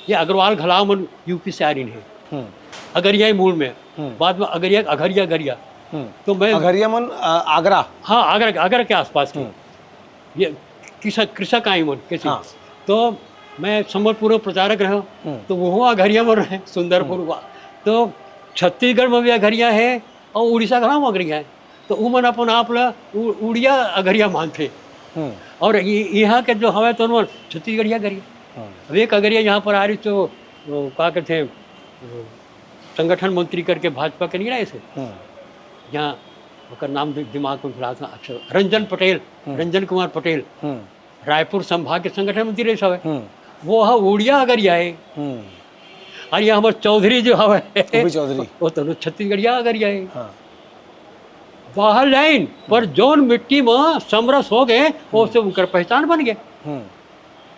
ये अग्रवाल घला मन यूपी से आरिन हे। हम्म। अगरिया ही मूल में। हम्म। बाद में अगरिया, अघरिया, अघरिया। हम्म। तो मैं अघरिया मन, अ, आगरा। हाँ, आगरा, आगरा के आसपास के। हम्म। ये कृषक, कृषक आए मन, कैसे? हाँ। तो मैं संबलपुर में प्रचारक रहा, हम्म। तो वो अघरिया मन रहे, सुंदरपुर हम्म। वा-, तो छत्तीसगढ़ में भी अघरिया हे अउ उड़ीसा घला में अघरिया हे। तो उमन अपन आप ला उ-, उड़िया अघरिया मानथे। हम्म। अउ इ-, इहाँ के जो हवे तो उमन छत्तीसगढ़िया अघरिया। हम्म। अब एक अघरिया यहाँ पर आ रही तो, वो का कहते हैं, वो संगठन मंत्री करके भाजपा के नहीं रहे से? हम्म। यहाँ ओकर नाम दि-, दिमाग में भुला था, अच्छा, रंजन पटेल, हम्म। रंजन कुमार पटेल। हम्म। रायपुर संभाग के संगठन मंत्री रहिस हवय। हम्म। वो ह उड़िया अगरिया हे। हम्म। अउ ये हमर चौधरी जो हवय, वो भी चौधरी। वो तो छत्तीसगढ़िया अगरिया हे। हाँ। बाहर लाइन पर हम्म। जोन मिट्टी म समरस हो गए, वो हम्म। से उनकर पहचान बन गए। हम्म।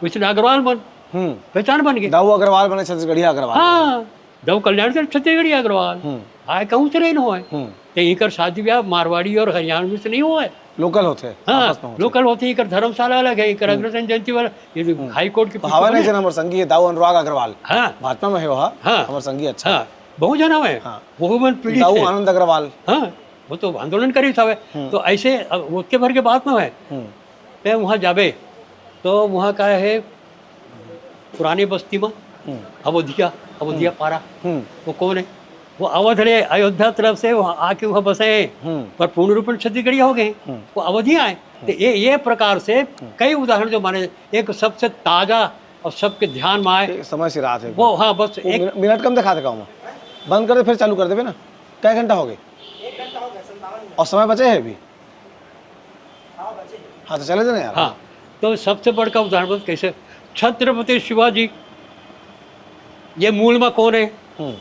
वैसे अग्रवाल बन, हम्म। पहचान बन गए। दाऊ अग्रवाल बने, छत्तीसगढ़िया अग्रवाल। हाँ। दव कल्याण के छत्तीसगढ़ी अग्रवाल। हम्म। आय कहूँ से नहीं होय। हम्म। ते इकर शादी ब्याह मारवाड़ी और हरियाणवी से नहीं होय। लोकल होथे, हाँ, आपस में होथे। लोकल होथे, इकर धर्मशाला अलग हे, इकर हम्म। अग्रसेन जयंती वाला, ये जो हम्म। हाई कोर्ट के तो पीछे हवा नहीं बने। जन हमर संगी हे, दाऊ अनुराग अग्रवाल। हाँ। भाजपा में हे वहा, हाँ। हमर संगी अच्छा। हाँ, बहुत जन हवे। हाँ। वो मन पीड़ित दाऊ हे। आनंद अग्रवाल। हाँ, वो तो आंदोलन करिस हवे। हम्म। तो ऐसे अब ओतके भर के बात ना हे। हम्म। ते वहाँ जाबे, तो वहाँ का हे, पुरानी बस्ती में हम्म। अवधिया, अवधिया हम्म। पारा, हम्म। वो कौन हे? वो अवध ले अयोध्या तरफ से वहाँ आके वहाँ बसे हैं, हम्म। पर पूर्ण रूप में छत्तीसगढ़िया हो गए हैं। हम्म। वो अवधिया आए। हम्म। तो ये, ये प्रकार से हम्म। कई उदाहरण जो माने, एक सबसे ताजा और सबके ध्यान में आए। एक समय से रात है वो, हाँ, बस वो एक मिनट, मिनट कम दिखा देगा मैं। बंद कर दे, फिर चालू कर देबे ना। कै घंटा हो गए? और समय बचे है अभी? हाँ, तो चले जाना यार। हाँ, तो सबसे बड़का उदाहरण बस कैसे छत्रपति शिवाजी, ये मूल में कौन है? हम्म।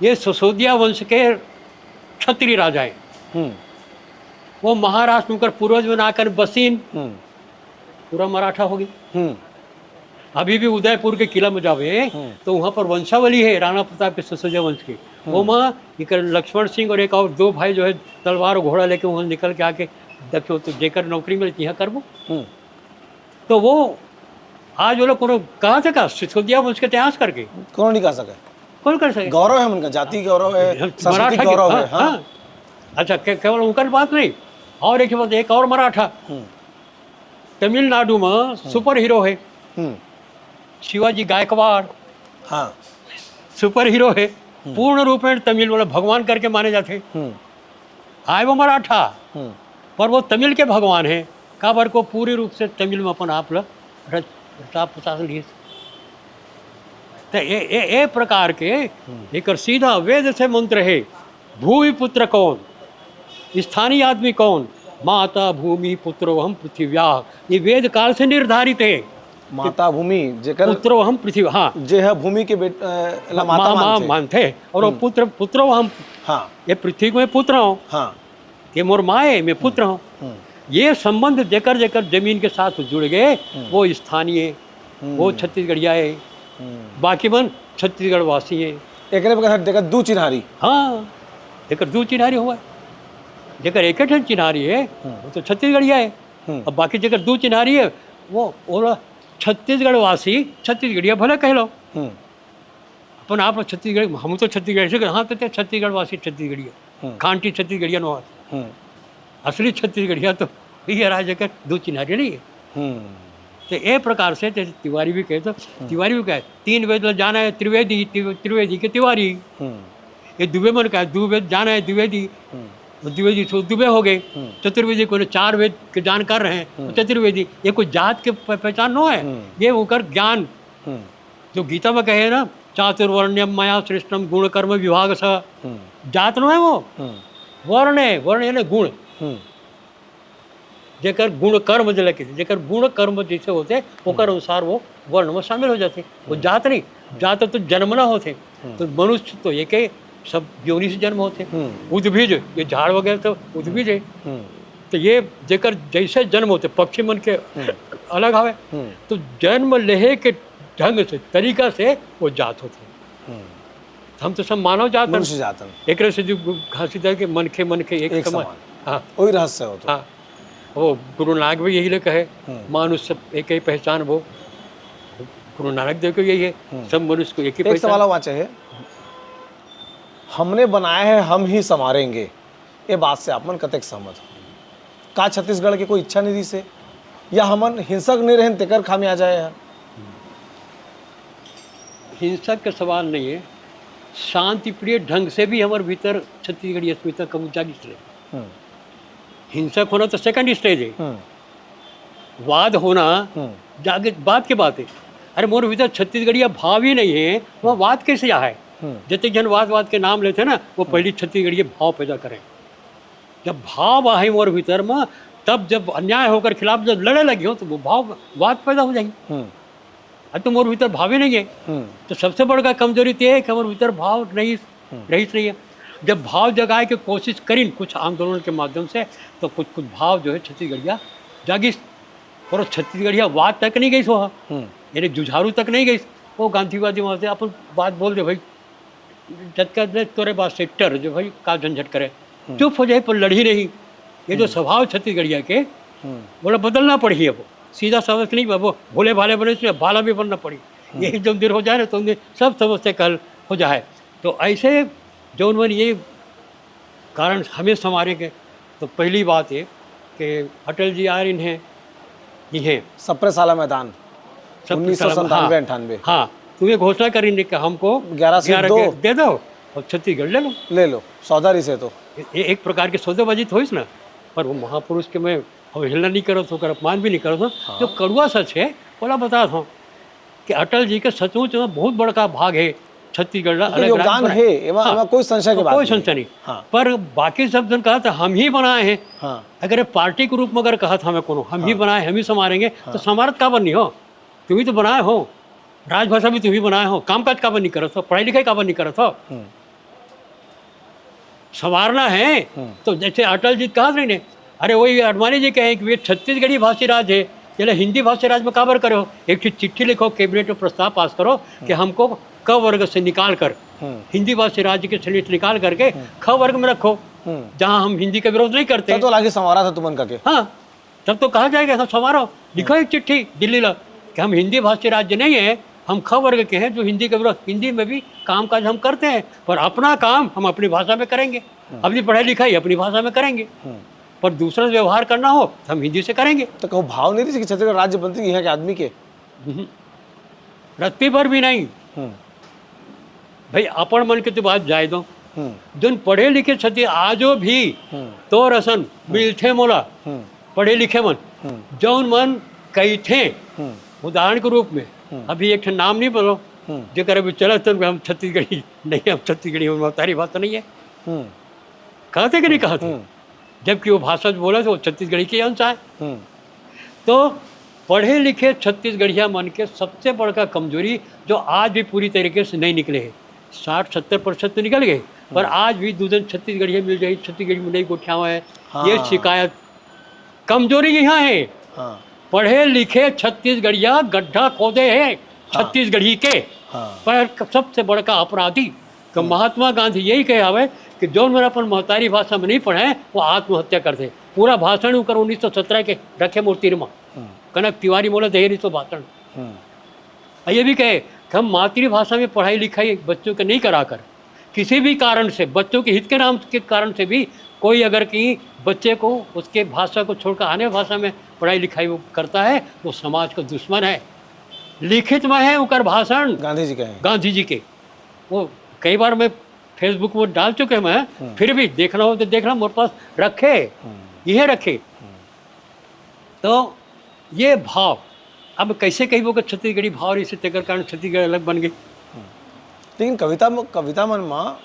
ये सिसोदिया वंश के क्षत्रिय राजा है। हम्म। वो महाराष्ट्र में उनकर पूर्वज बना कर बसीन, हम्म। पूरा मराठा हो गई। हम्म। अभी भी उदयपुर के किला में जावे, हम्म। तो वहाँ पर वंशावली है राणा प्रताप के सिसोदिया वंश की। हम्म। वो माँ इकर लक्ष्मण सिंह और एक और दो भाई जो है तलवार और घोड़ा लेके वहाँ निकल के आके, देखो तो जेकर नौकरी मिले, यहाँ करबो। हम्म। तो वो आज वो लोग कोनो कहा सका सिसोदिया वंश के इतिहास करके? कोनो नहीं कहा सका। कौन कर सके? गौरव है उनका, जाति गौरव है, हम सांस्कृतिक मराठा के, गौरव हाँ, है, हाँ। हाँ। अच्छा, के-, केवल उनकर बात नहीं, और एक बात, एक और मराठा, हम्म। तमिलनाडु में हम्म। सुपर हीरो है, हम्म। शिवाजी गायकवाड़। हाँ। सुपर हीरो है, हम्म। पूर्ण रूपेण तमिल वाला भगवान करके माने जाते। हम्म। आए वो मराठा, हम्म। पर वो तमिल के भगवान है, काबर को पूरी रूप से तमिल में अपन आप ल रच-, रचा पचास लिहिस। तो ए, ए, ए प्रकार के हम्म। एकर सीधा वेद से मंत्र है, भूमि पुत्र कौन, स्थानीय आदमी कौन, माता भूमि पुत्रो अहम पृथिव्या, ये वेद काल से निर्धारित है। माता भूमि, जेकर पुत्रो अहम पृथ्वी, हाँ। जे ह भूमि के बेट-, अ, ला माँ, माता माँ मानथे। मानथे। और वो हम्म। पुत्र, पुत्रो अहम, हाँ। ये पृथ्वी में पुत्र हूँ। हाँ। ये मोर माँ है, मैं पुत्र हूँ। ये संबंध जेकर जेकर जमीन के साथ जुड़ गए, वो स्थानीय, वो छत्तीसगढ़िया है, बाकी मन छत्तीसगढ़ वासी है। एकरे बगैर जेकर दू चिन्हारी। हाँ, जेकर दू चिन्हारी हुआ है, जेकर एक ठन चिन्हारी है, वो तो छत्तीसगढ़िया है। अब बाकी जेकर दू चिन्हारी है, वो ओला छत्तीसगढ़ वासी छत्तीसगढ़िया भले कह लो। अपन आप लोग छत्तीसगढ़, हम तो छत्तीसगढ़ से, हाँ, तो छत्तीसगढ़ वासी छत्तीसगढ़िया, खांटी छत्तीसगढ़िया नो। असली छत्तीसगढ़िया तो ये राज के दो चिन्हारी नहीं है। तो ए प्रकार से जैसे तिवारी भी कहे तो तिवारी भी कहे, तीन वेद ल जाना है त्रिवेदी, त्रिव-, त्रिवेदी के तिवारी। ये दुबे मन का है, दो वेद जाना है द्विवेदी, तो द्विवेदी तो दुबे हो गए। चतुर्वेदी को चार वेद के जानकार रहे, तो चतुर्वेदी, ये कोई जात के प-, पहचान नो है, ये ओकर ज्ञान। जो गीता में कहे ना, चातुर्वर्ण्यम मया सृष्टम गुण कर्म विभाग स, जात नो है वो, वर्ण है, वर्ण यानी गुण। जेकर गुण कर्म जे लगे, जेकर गुण कर्म जैसे होते, ओकर अनुसार वो वर्ण में शामिल हो जाते। वो जात नहीं, जात तो जन्मना होते। तो मनुष्य तो एक ही, सब योनि से जन्म होते। उद्भिज, ये झाड़ वगैरह तो उद्भिज है। तो ये जेकर जैसे जन्म होते, पक्षी मन के अलग हवे। तो जन्म लेहे के ढंग से, तरीका से वो जात होते। हम तो सब मानव जात हन। मनुष्य जात हन। एकरे से जो घासीदास के मनखे, मनखे एक एक समान। समान। हाँ। वही रहस्य हो तो। हाँ। वो गुरु नानक भी यही ले कहे, मानुष सब एक ही पहचान वो। गुरु नानक देव को यही है, सब मनुष्य को एक ही एक पहचान। सवाल और वाचे है, हमने बनाया है, हम ही संवारेंगे, ये बात से आप मन कतेक सहमत हो? का छत्तीसगढ़ के कोई इच्छा नहीं रहिस हे, या हमन हिंसक नहीं रहेन तेकर खामियाजा हे? हिंसक के सवाल नहीं है, शांति प्रिय ढंग से भी हमारे भीतर छत्तीसगढ़ी अस्मिता कम जागिस रहे। हिंसक होना तो सेकंड स्टेज है, वाद होना जागे बाद के बात है। अरे मोर भीतर छत्तीसगढ़िया भाव ही नहीं है, वह वाद कैसे आए? जते जन वाद वाद के नाम लेते ना, वो पहली छत्तीसगढ़िया भाव पैदा करें। जब भाव आहे मोर भीतर में, तब जब अन्याय होकर खिलाफ जब लड़े लगी हो, तो वो भाव वाद पैदा हो जाएगी। अब तो मोर भीतर भाव ही नहीं है। तो सबसे बड़का कमजोरी तो ये है कि हमारे भीतर भाव नहीं, रहिस नहीं है। जब भाव जगाए के कोशिश करिन कुछ आंदोलन के माध्यम से, तो कुछ कुछ भाव जो है छत्तीसगढ़िया जागिस, और छत्तीसगढ़िया वाद तक नहीं गई सो, यानी जुझारू तक नहीं गई। वो गांधीवादी वहाँ से अपन बात बोल दे भाई, जतका दे तोरे बात से टर जो भाई का झंझट करे, चुप हो जाए पर लड़ी नहीं। ये जो स्वभाव छत्तीसगढ़िया के, बोला बदलना पड़ी अब, सीधा साधा नहीं, अब भोले भाले बने से भाला भी बनना पड़ी। यही जब दिन हो जाए ना, तो दिन सब समस्या का हल हो जाए। तो ऐसे जो उन्होंने ये कारण हमें संवारे के, तो पहली बात ये कि अटल जी आ रही हैं, ये हैं। सप्रे साला मैदान, सब उन्नीस सौ संतानवे अंठानवे। हाँ, तुम्हें घोषणा करेंगे कि हमको ग्यारह से ग्यारह दो। के दे दो और छत्तीसगढ़ ले लो। ले लो, सौदा रहिस हे तो। ये एक प्रकार की सौदेबाजी तो होइस ना, पर वो महापुरुष के मैं अवहेलना नहीं करत हूँ, ओकर अपमान भी नहीं करत हूँ। जो कड़ुआ सच है, बोला बता दो कि अटल जी के सचमुच में बहुत बड़का भाग है छत्तीसगढ़ ला लेकिन अलग राज्य योगदान बनाए। है, एमा, हाँ, एमा कोई संशय की तो बात कोई नहीं। संशय नहीं। हाँ। पर बाकी सब जन कहा था हम ही बनाए हैं। हाँ। अगर पार्टी के रूप में अगर कहा था हमें कोनो, हम ही बनाए, हम ही संवारेंगे, तो संवारत काबर नहीं हो? तुम ही तो बनाए हो, राजभाषा भी तुम ही बनाए हो, कामकाज काबर नहीं करत हो, पढ़ाई लिखाई काबर नहीं करत हो? संवारना है। तो जैसे अटल जी कहा रही ने, अरे वही अडवाणी जी कहे कि ये छत्तीसगढ़ी भाषी राज है, चले हिंदी भाषी राज में काबर करे हो? एक ठे चिट्ठी लिखो, कैबिनेट में प्रस्ताव पास करो कि हमको क वर्ग से निकाल कर, हिंदी भाषी राज्य के श्रेणी से निकाल करके ख वर्ग में रखो, जहाँ हम हिंदी का विरोध नहीं करते। तब तो लागे संवारा था तुमन का के। हाँ, तब तो कहा जाएगा, सब संवारो, लिखो एक चिट्ठी दिल्ली ला कि हम हिंदी भाषी राज्य नहीं है, हम ख वर्ग के हैं, जो हिंदी का विरोध, हिंदी में भी काम काज हम करते हैं, पर अपना काम हम अपनी भाषा में करेंगे, अपनी पढ़ाई लिखाई अपनी भाषा में करेंगे, पर दूसरा से व्यवहार करना हो तो हम हिंदी से करेंगे। तो कहूँ भाव नहीं रही कि छत्तीसगढ़ राज्य बनती यहाँ के आदमी के? रत्ती भर भी नहीं। भाई, अपन मन के तो बात जाए दो। जोन पढ़े लिखे छत्ती आजो भी तोर असन मिलथे मोला, पढ़े लिखे मन, जौन मन कहिथे, उदाहरण के रूप में, अभी एक ठन नाम नहीं बोलो, जेकर अभी चलत हम छत्तीसगढ़ी नहीं, हम छत्तीसगढ़ी, हम महतारी भाषा नहीं है, कहते कि नहीं कहते? जबकि वो भाषा जो बोला तो वो छत्तीसगढ़ी के अंश आए। तो पढ़े लिखे छत्तीसगढ़िया मन के सबसे बड़का कमजोरी, जो आज भी पूरी तरीके से नहीं निकले हैं। साठ सत्तर प्रतिशत तो निकल गए, पर आज भी दू झन छत्तीसगढ़िया मिल जाए, छत्तीसगढ़ी में नहीं गोठियावा है, ये हाँ। शिकायत कमजोरी यहाँ है। हाँ। पढ़े लिखे छत्तीसगढ़िया गड्ढा खोदे हैं छत्तीसगढ़ी के। हाँ। पर सबसे बड़का अपराधी तो महात्मा गांधी यही कहे हवे कि जौन मन अपन महतारी भाषा में नहीं पढ़े, वो आत्महत्या कर दे। पूरा भाषण उकर उन्नीस सौ सत्रह के रखे मूर्ति रमा। हम्म। कनक तिवारी मोला देहे रहिस तो भाषण। हम्म। और ये भी कहे कि हम मातृभाषा में पढ़ाई लिखाई बच्चों के नहीं कराकर किसी भी कारण से, बच्चों के हित के नाम के कारण से भी कोई अगर कहीं बच्चे को उसके भाषा को छोड़कर अन्य भाषा में पढ़ाई लिखाई वो करता है, वो समाज का दुश्मन है। लिखित में है उकर भाषण गांधी जी के हैं। गांधी जी के। वो कई बार मैं Facebook में डाल चुके हैं मैं, हम्म। फिर भी देखना हो तो देखना, मेरे पास रखे, हम्म। ये रखे। हम्म। तो ये भाव, अब कैसे कहिबो कि छत्तीसगढ़ी भाव रहिस हे, तेकर कारण छत्तीसगढ़ अलग बन गई। हम्म। लेकिन कविता म-, कविता मन म,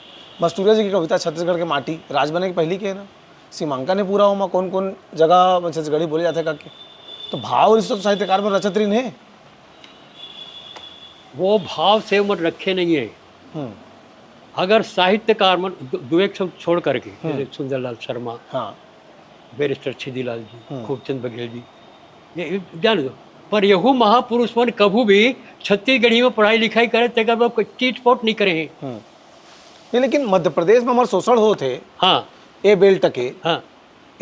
मस्तूरिया जी की कविता छत्तीसगढ़ के माटी, राज बने के पहली के हे ना, सीमांकन हे पूरा ओमा, कौन कौन जगह म छत्तीसगढ़ी बोले जाथे करके। तो भाव रहिस तो साहित्यकार मन रचत रहिन हे। वो भाव से उमन रखे नहीं है। हम्म। अगर साहित्यकार मन दो, दो एक सब छोड़ करके, हम्म। जैसे सुंदरलाल शर्मा, हाँ। बैरिस्टर छेदीलाल जी, हम्म। खूबचंद बघेल जी, ये, ये जान दो, पर यहू महापुरुष मन कभू भी छत्तीसगढ़ी में पढ़ाई लिखाई करे, तेकर बर कोई चीट पोट नहीं करे हैं। हम्म। नहीं, लेकिन मध्य प्रदेश में हमार शोषण होत हे, हाँ। ए बेल्ट के, हाँ।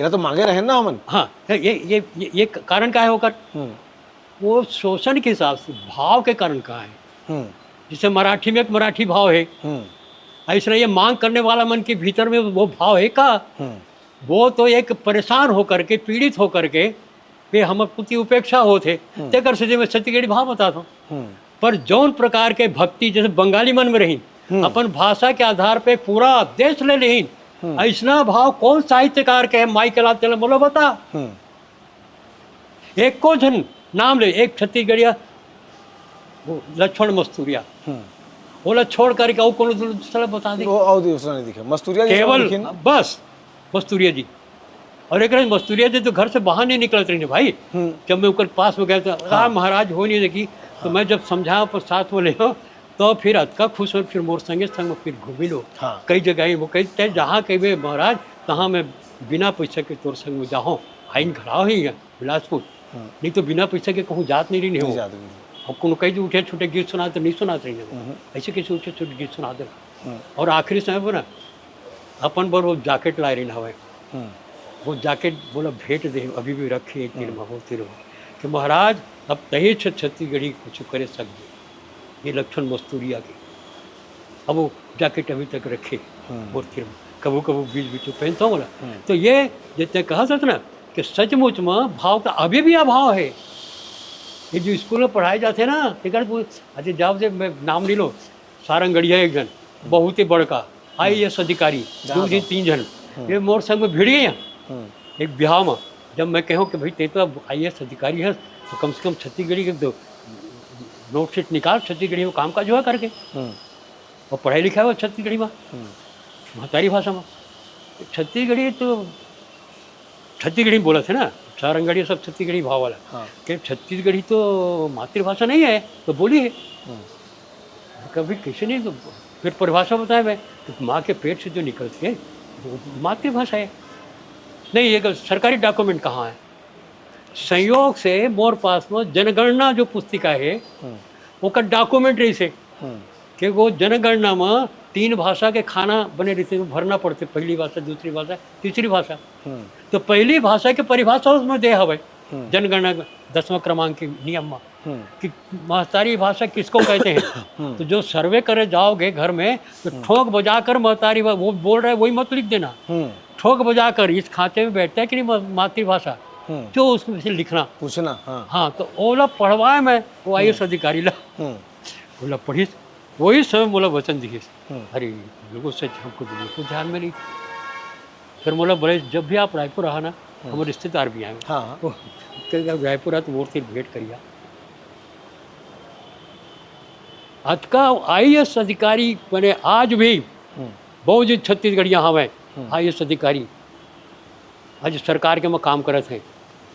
एला तो मांगे रहे ना हमन। हाँ, ये, ये, ये, ये कारण का है ओकर? हम्म। वो शोषण के हिसाब से भाव के कारण का है? हम्म। जैसे मराठी में एक मराठी भाव है, हम्म। ऐसा ये मांग करने वाला मन के भीतर में वो भाव है का? हम्म। वो तो एक परेशान होकर के, पीड़ित होकर के, वे हमर प्रति उपेक्षा होत हे, हम्म। तेकर सेती मैं छत्तीसगढ़ी भाव बतात हूँ। हम्म। पर जौन प्रकार के भक्ति जैसे बंगाली मन में रही, हम्म। अपन भाषा के आधार पे पूरा देश ले लेहिन, हम्म। ऐसना भाव कौन साहित्यकार के है, माई के लाल तेला मोला बता। हम्म। एको झन नाम ले, एक छत्तीसगढ़िया, वो लक्ष्मण मस्तूरिया, हम्म। ओला छोड़ करके अउ कोनो दूसरा बता दे। वो अउ दूसरा नहीं दिखे, मस्तूरिया जी केवल लिखिन। बस मस्तूरिया जी। और एक रहे मस्तूरिया जी तो घर से बाहर नहीं निकलत रही भाई। हम्म। जब मैं ओकर पास में गया तो, हाँ। "राम महाराज हो नहीं देखी", तो हाँ। मैं जब समझाया पर साथ में ले हो, तो फिर अतका खुश हो, फिर मोर संगे संग में फिर घूमी लो। हाँ। कई जगह वो कही, "तै जहाँ कहिबे महाराज, तहाँ मैं बिना पैसा के तोर संग में जाहूँ, आइन घरा ही है बिलासपुर।" हाँ। नहीं तो बिना पैसा के कहूँ जात नहीं रही नहीं हो। जात नहीं। अब कोनो कही जो उठे छोटे गीत सुना तो नहीं सुनात रही हो। हम्म। ऐसे कैसे उठे छोटे गीत सुना दे। हम्म। और आखिरी समय पर ना अपन बर वो जैकेट लाए रहिन हवय। हम्म। वो जैकेट बोला भेंट दे, अभी भी रखे एक तीर हम्म। में, वो तीर में। कि महाराज, अब तही छ-, छत्तीसगढ़ी कुछ करे सकबे। ये लक्ष्मण मस्तूरिया के। अब वो जैकेट अभी तक रखे हम्म। वो तीर में। कभू कभू बीच बीच में पहनता हूँ ना। हम्म। तो ये जितने कहा था ना कि सचमुच में भाव का अभी भी अभाव है। ये जो स्कूल में पढ़ाए जाते हैं ना, तेकर वो, अच्छा जाओ जे मैं नाम नहीं लो, सारंगढ़िया एक जन, बहुत ही बड़का आईएएस अधिकारी, जानत दू झन, हूँ। तीन झन, हम्म। ये मोर संग में भिड़ गए हैं। हम्म। एक बिहाव में, जब मैं कहूँ कि भाई, ते तो अब आईएएस अधिकारी है, तो कम से कम छत्तीसगढ़ी के दो नोट शीट निकाल, छत्तीसगढ़ी में काम काज हुआ करके। हम्म। और पढ़ाई लिखाई हुआ छत्तीसगढ़ी में, हम्म। महतारी भाषा में। छत्तीसगढ़ी तो छत्तीसगढ़ी में बोला थे ना, सारंगढ़ी सब छत्तीसगढ़ी भाव वाला। हाँ। कि छत्तीसगढ़ी तो मातृभाषा नहीं है, तो बोली है। हम्म। कभी किसी ने तो फिर परिभाषा बताया मैं, तो माँ के पेट से जो निकलती है, वो मातृभाषा है। नहीं, ये सरकारी डॉक्यूमेंट कहाँ है? संयोग से मोर पास में जनगणना जो पुस्तिका है, हम्म। ओकर डॉक्यूमेंट रहिस हे। हम्म। कि वो जनगणना में तीन भाषा के खाना बने रहिथे, वो भरना पड़थे, पहली भाषा, दूसरी भाषा, तीसरी भाषा। हम्म। तो पहली भाषा के परिभाषा उसमें दे हवे, हम्म। जनगणना के दसवां क्रमांक के नियम में, हम्म। कि महतारी भाषा किसको कहते हैं। हम्म। तो जो सर्वे करे जाओगे घर में, तो हम्म। ठोंक बजाकर महतारी भा-, वो बोल रहा है, वही मत लिख देना। हम्म। ठोंक बजाकर इस खांचे में बैठता है कि नहीं म-, मातृभाषा, हम्म। तो उसमें से लिखना। पूछना, हाँ। हाँ, तो ओला पढ़वाए मैं, वो आईएएस हम्म। अधिकारी ला। हम्म। ओला पढ़िस, वही समय मोला वचन दिहिस। हम्म। अरे, बिल्कुल सच, हमको बिल्कुल ध्यान में नहीं। फिर मोला बोले, "जब भी आप रायपुर आहा ना, हम्म। हमारे रिश्तेदार भी आए।" हाँ, हाँ। तो कहेगा, "रायपुर आ तो मोर तीर भेंट करिया।" अतका आईएएस अधिकारी बने आज भी हम्म। बहुत जी छत्तीसगढ़िया हवे, हम्म। आईएएस अधिकारी आज सरकार के में काम करत हे,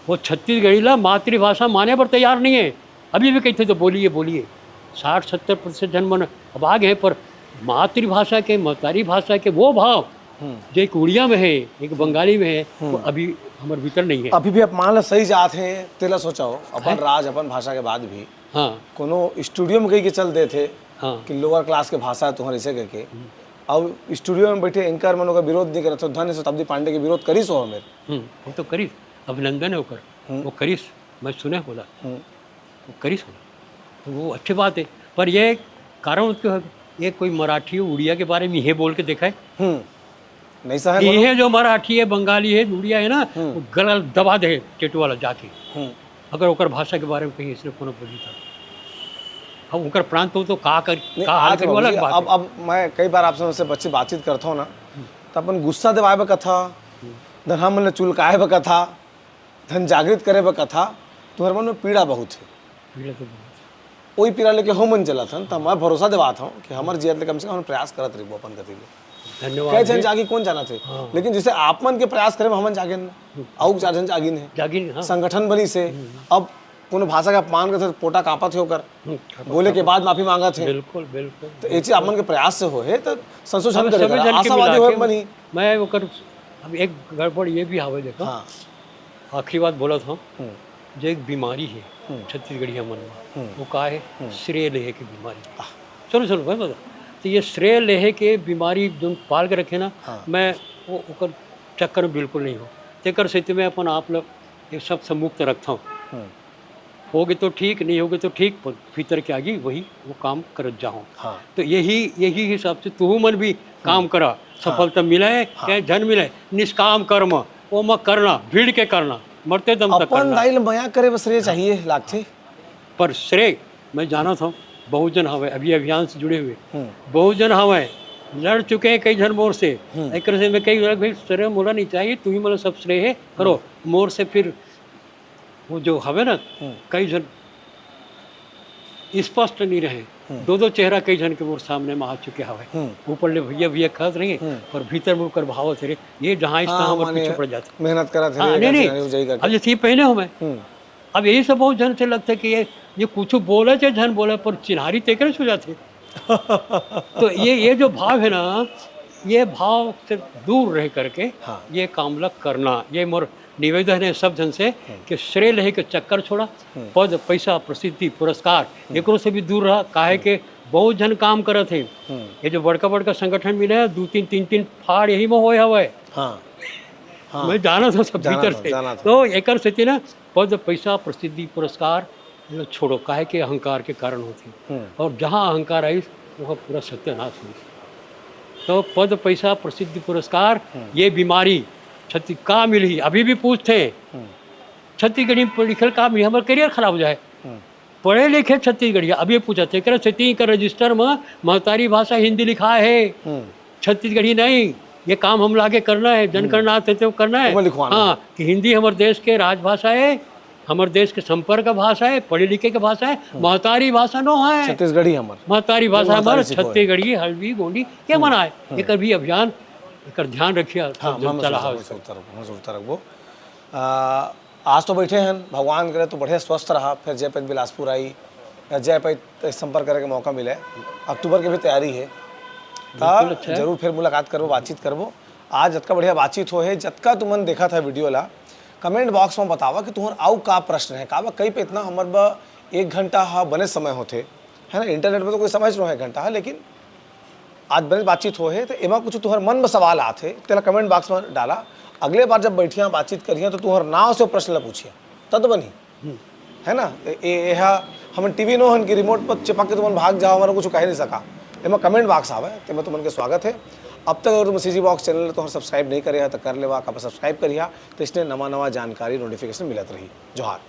वो छत्तीसगढ़ी ला मातृभाषा माने बर तैयार नहीं है। अभी भी कहते तो बोलिए, बोलिए। साठ सत्तर प्रतिशत जन मन अब आ गए, पर मातृभाषा के, महतारी भाषा के वो भाव हम्म। जो एक उड़िया में है, एक बंगाली में है, वो हम्म। अभी हमर भीतर नहीं है। अभी भी अपमान ला सही जात हे, तेला सोचव, अपन हैं? राज, अपन भाषा के बाद भी हाँ। कोनो स्टूडियो में कहि के चल देथे हाँ। कि लोअर क्लास के भाषा हे तुम्हर, अइसे कहिके। हम्म। अब स्टूडियो में बइठे एंकर मन ओकर विरोध नइ करत हे, धन्य शताब्दी पांडे के विरोध करिस हो हमेर। हम्म, वो तो करिस, अभिनंदन हे ओकर, हम्म। वो करिस, मैं सुने होला। हम्म। वो करिस होला। तो वो अच्छी बात है, पर ये कारण उसके, ये कोई मराठी उड़िया के बारे में ये बोल के देखा है? हम्म। नहीं सहे कि बोलो। ये जो मराठी है, बंगाली है, उड़िया है ना, हम्म। वो गला दबा दे टेटू वाला जाके। हम्म। अगर ओकर भाषा के बारे में कहीं इसने कोनो बोली था, अब ओकर प्रांत हो तो का कर, नहीं, का हाल आज करी, वो बाबूजी, अलग बात अब, है। अब मैं कई बार आपसे, उनसे बच्चे बातचीत करता हूँ ना, हम्म। तो अपन गुस्सा दिवाए बर कथा, हम्म। धन हमन ला चुलकाए बर कथा, धन जागृत करे बर कथा, तुम्हर मन में पीड़ा बहुत है। पीड़ा तो बहुत। वही पीड़ा लेके हमन चलत हन, त मैं भरोसा दिवात हूँ कि हमर जियत ले कम से कम हमन प्रयास करत रहिबो अपन कति ले। धन्यवाद कई झन जी। जागी कोन जानत हे, हाँ। लेकिन जैसे आप मन के प्रयास करे में हमन जागेन ना, हम्म। अउ चार झन जागिन हे। जागिन, हाँ। संगठन बनिस हे। हम्म। अब कोनो भाषा के अपमान करथे त पोटा कांपत हे ओकर। हम्म, कांपत, बोले के कांपत। बाद माफी मांगत हे। बिल्कुल, बिल्कुल, तो ये चीज आप बिल्कुल। मन के प्रयास से हो हे, तो संशोधन अब करे सभी कर, जन के आशावादी मिला हो के मन ही। मैं ओकर, अब एक गड़बड़ ये भी हावे, देखो। हाँ। आखिरी बात बोलत हूँ, हम्म। जो एक बीमारी है हम्म। छत्तीसगढ़िया मन में, हम्म। वो का है? हम्म। श्रेय लेहे की बीमारी। आह। सुनो, सुनो, मैं बता, तो ये श्रेय लेहे के बीमारी जो पाल के रखे ना, हाँ। मैं वो ओकर चक्कर में बिल्कुल नहीं हो। तेकर सेती मैं अपन आप लोग ये सब से मुक्त रखता हूँ। हम्म। होगे तो ठीक, नहीं होगे तो ठीक, पर भीतर के आगी वही वो काम करत जाओ। हाँ। तो यही, यही हिसाब से तुहू मन भी काम हम्म। करा, हाँ। सफलता मिले हाँ। या झन मिले, निष्काम कर्म, वो म करना, भिड़ के करना, मरते दम तक अपन करना। दाई ल मया करे बर श्रेय चाहिए लागथे। पर श्रेय, मैं जानत हूँ, बहुत जन हवे, अभी अभियान से जुड़े हुए, हम्म। बहुत जन हवे, लड़ चुके हैं कई झन मोर से। हम्म। एक तरह से मैं कई बार, "भाई, श्रेय मोला नहीं चाहिए, तुही मोला सब श्रेय है, करो।" हम्म। मोर से फिर वो जो हवे ना, हम्म। कई झन स्पष्ट नहीं रहे, हम्म। दो दो चेहरा कई झन के मोर सामने में आ चुके हवे। हम्म। ऊपर ले भैया भैया कहत रहिए, हम्म। पर भीतर में ओकर भाव थे रे, ये जहाँ इस हाँ, तहाँ हमर माने पीछे पड़ जात। मेहनत करत हाँ, रहे, नहीं, नहीं। जाने हो जाई करके। अब जैसे ये पहने हो मैं, हम्म। अब यही सब बहुत झन से लगथे कि ये, ये कुछ बोले चाहे झन बोले, पर चिन्हारी तेकरे से हो जाथे। तो ये, ये जो भाव है ना, ये भाव से दूर रह करके हाँ। ये काम ला करना, ये मोर निवेदन है सब झन से हम्म। कि श्रेय लेहे के चक्कर छोड़ा, हम्म। पद, पैसा, प्रसिद्धि, पुरस्कार, हम्म। एकरो से भी दूर रहा, काहे हम्म। के बहुत झन काम करत हे। हम्म। ये जो बड़का बड़का संगठन मिले हैं, दू तीन, तीन तीन फाड़ यही में होए हवे। हाँ। हाँ। मैं जानत हूँ सब जानत भीतर हूँ, से। जानत हूँ। तो एकर सेती ना पद, पैसा, प्रसिद्धि, पुरस्कार, ये लो छोड़ो, काहे के अहंकार के कारण होथे। हम्म। और जहाँ अहंकार आइस, वहाँ पूरा सत्यानाश होइस। तो पद, पैसा, प्रसिद्धि, पुरस्कार, हम्म। ये बीमारी छत्ती का मिलही, अभी भी पूछथे। हम्म। छत्तीसगढ़ी में पढ़ लिखल का मिलही, हमर career खराब हो जाए। हम्म। पढ़े लिखे छत्तीसगढ़िया, अभी पूछा थे, करे छत्तीसगढ़ रजिस्टर में महतारी भाषा हिंदी लिखा है। हम्म। छत्तीसगढ़ी नहीं, ये काम हम लागे करना है, जनगणना हम्म। आते थे वो करना है। ओमा लिखवाना हाँ, है। कि हिंदी हमर देश के राजभाषा है, हमर देश के संपर्क भाषा है, पढ़े लिखे के भाषा है, हम्म। महतारी भाषा नो है। छत्तीसगढ़ी हमर। महतारी भाषा महतारी हमर, सिखोए। छत्तीसगढ़ी, हल्बी, गोंडी, ये हम्म। मना है। हम्म। एकर भी अभियान, एकर ध्यान रखिए, हाँ, सब जन मैं, मैं चला सोचता हूँ, मैं सोचता रहूँ, मैं सोचता रहूँ। आ, आज तो बैठे हैं, भगवान करे तो बढ़िया स्वस्थ रहा, फिर जय पइत बिलासपुर आई, या जय पइत संपर्क करे के मौका मिले। अक्टूबर के भी तैयारी है। बिल्कुल, ता अच्छा है। जरूर फिर मुलाकात करबो, बातचीत करबो। आज जतका बढ़िया बातचीत हो है, जतका तुमन देखा था वीडियो ला, कमेंट बॉक्स में बतावा कि तुम्हर आउ का प्रश्न है, काबर कई पे इतना हमर ब एक घंटा हा बने समय होथे, है ना, इंटरनेट में तो कोई समझ नो है एक घंटा हा, लेकिन आज बने बातचीत हो है, तो एमा कुछ तुम्हर मन में सवाल आत है, तेला कमेंट बॉक्स में डाला। अगले बार जब बैठिया, बातचीत करिया, तो तुम्हर नाव से प्रश्न ला पूछिया, तब तो बनही। हम्म। है ना? ए, ए, एहा हमन टीवी नो हन कि रिमोट पर चिपक के तुमन भाग जाओ, हमन कुछ कहे नहीं सका। एमा कमेंट बॉक्स आवे, तेमा तुमन के स्वागत है। अब तक अगर तुम सीजी बॉक्स चैनल ला तुम्हर सब्सक्राइब नहीं करे हा, तो कर लेवा, काबर सब्सक्राइब करिहा, तो इसने नवा नवा जानकारी नोटिफिकेशन मिलत रही। जोहार।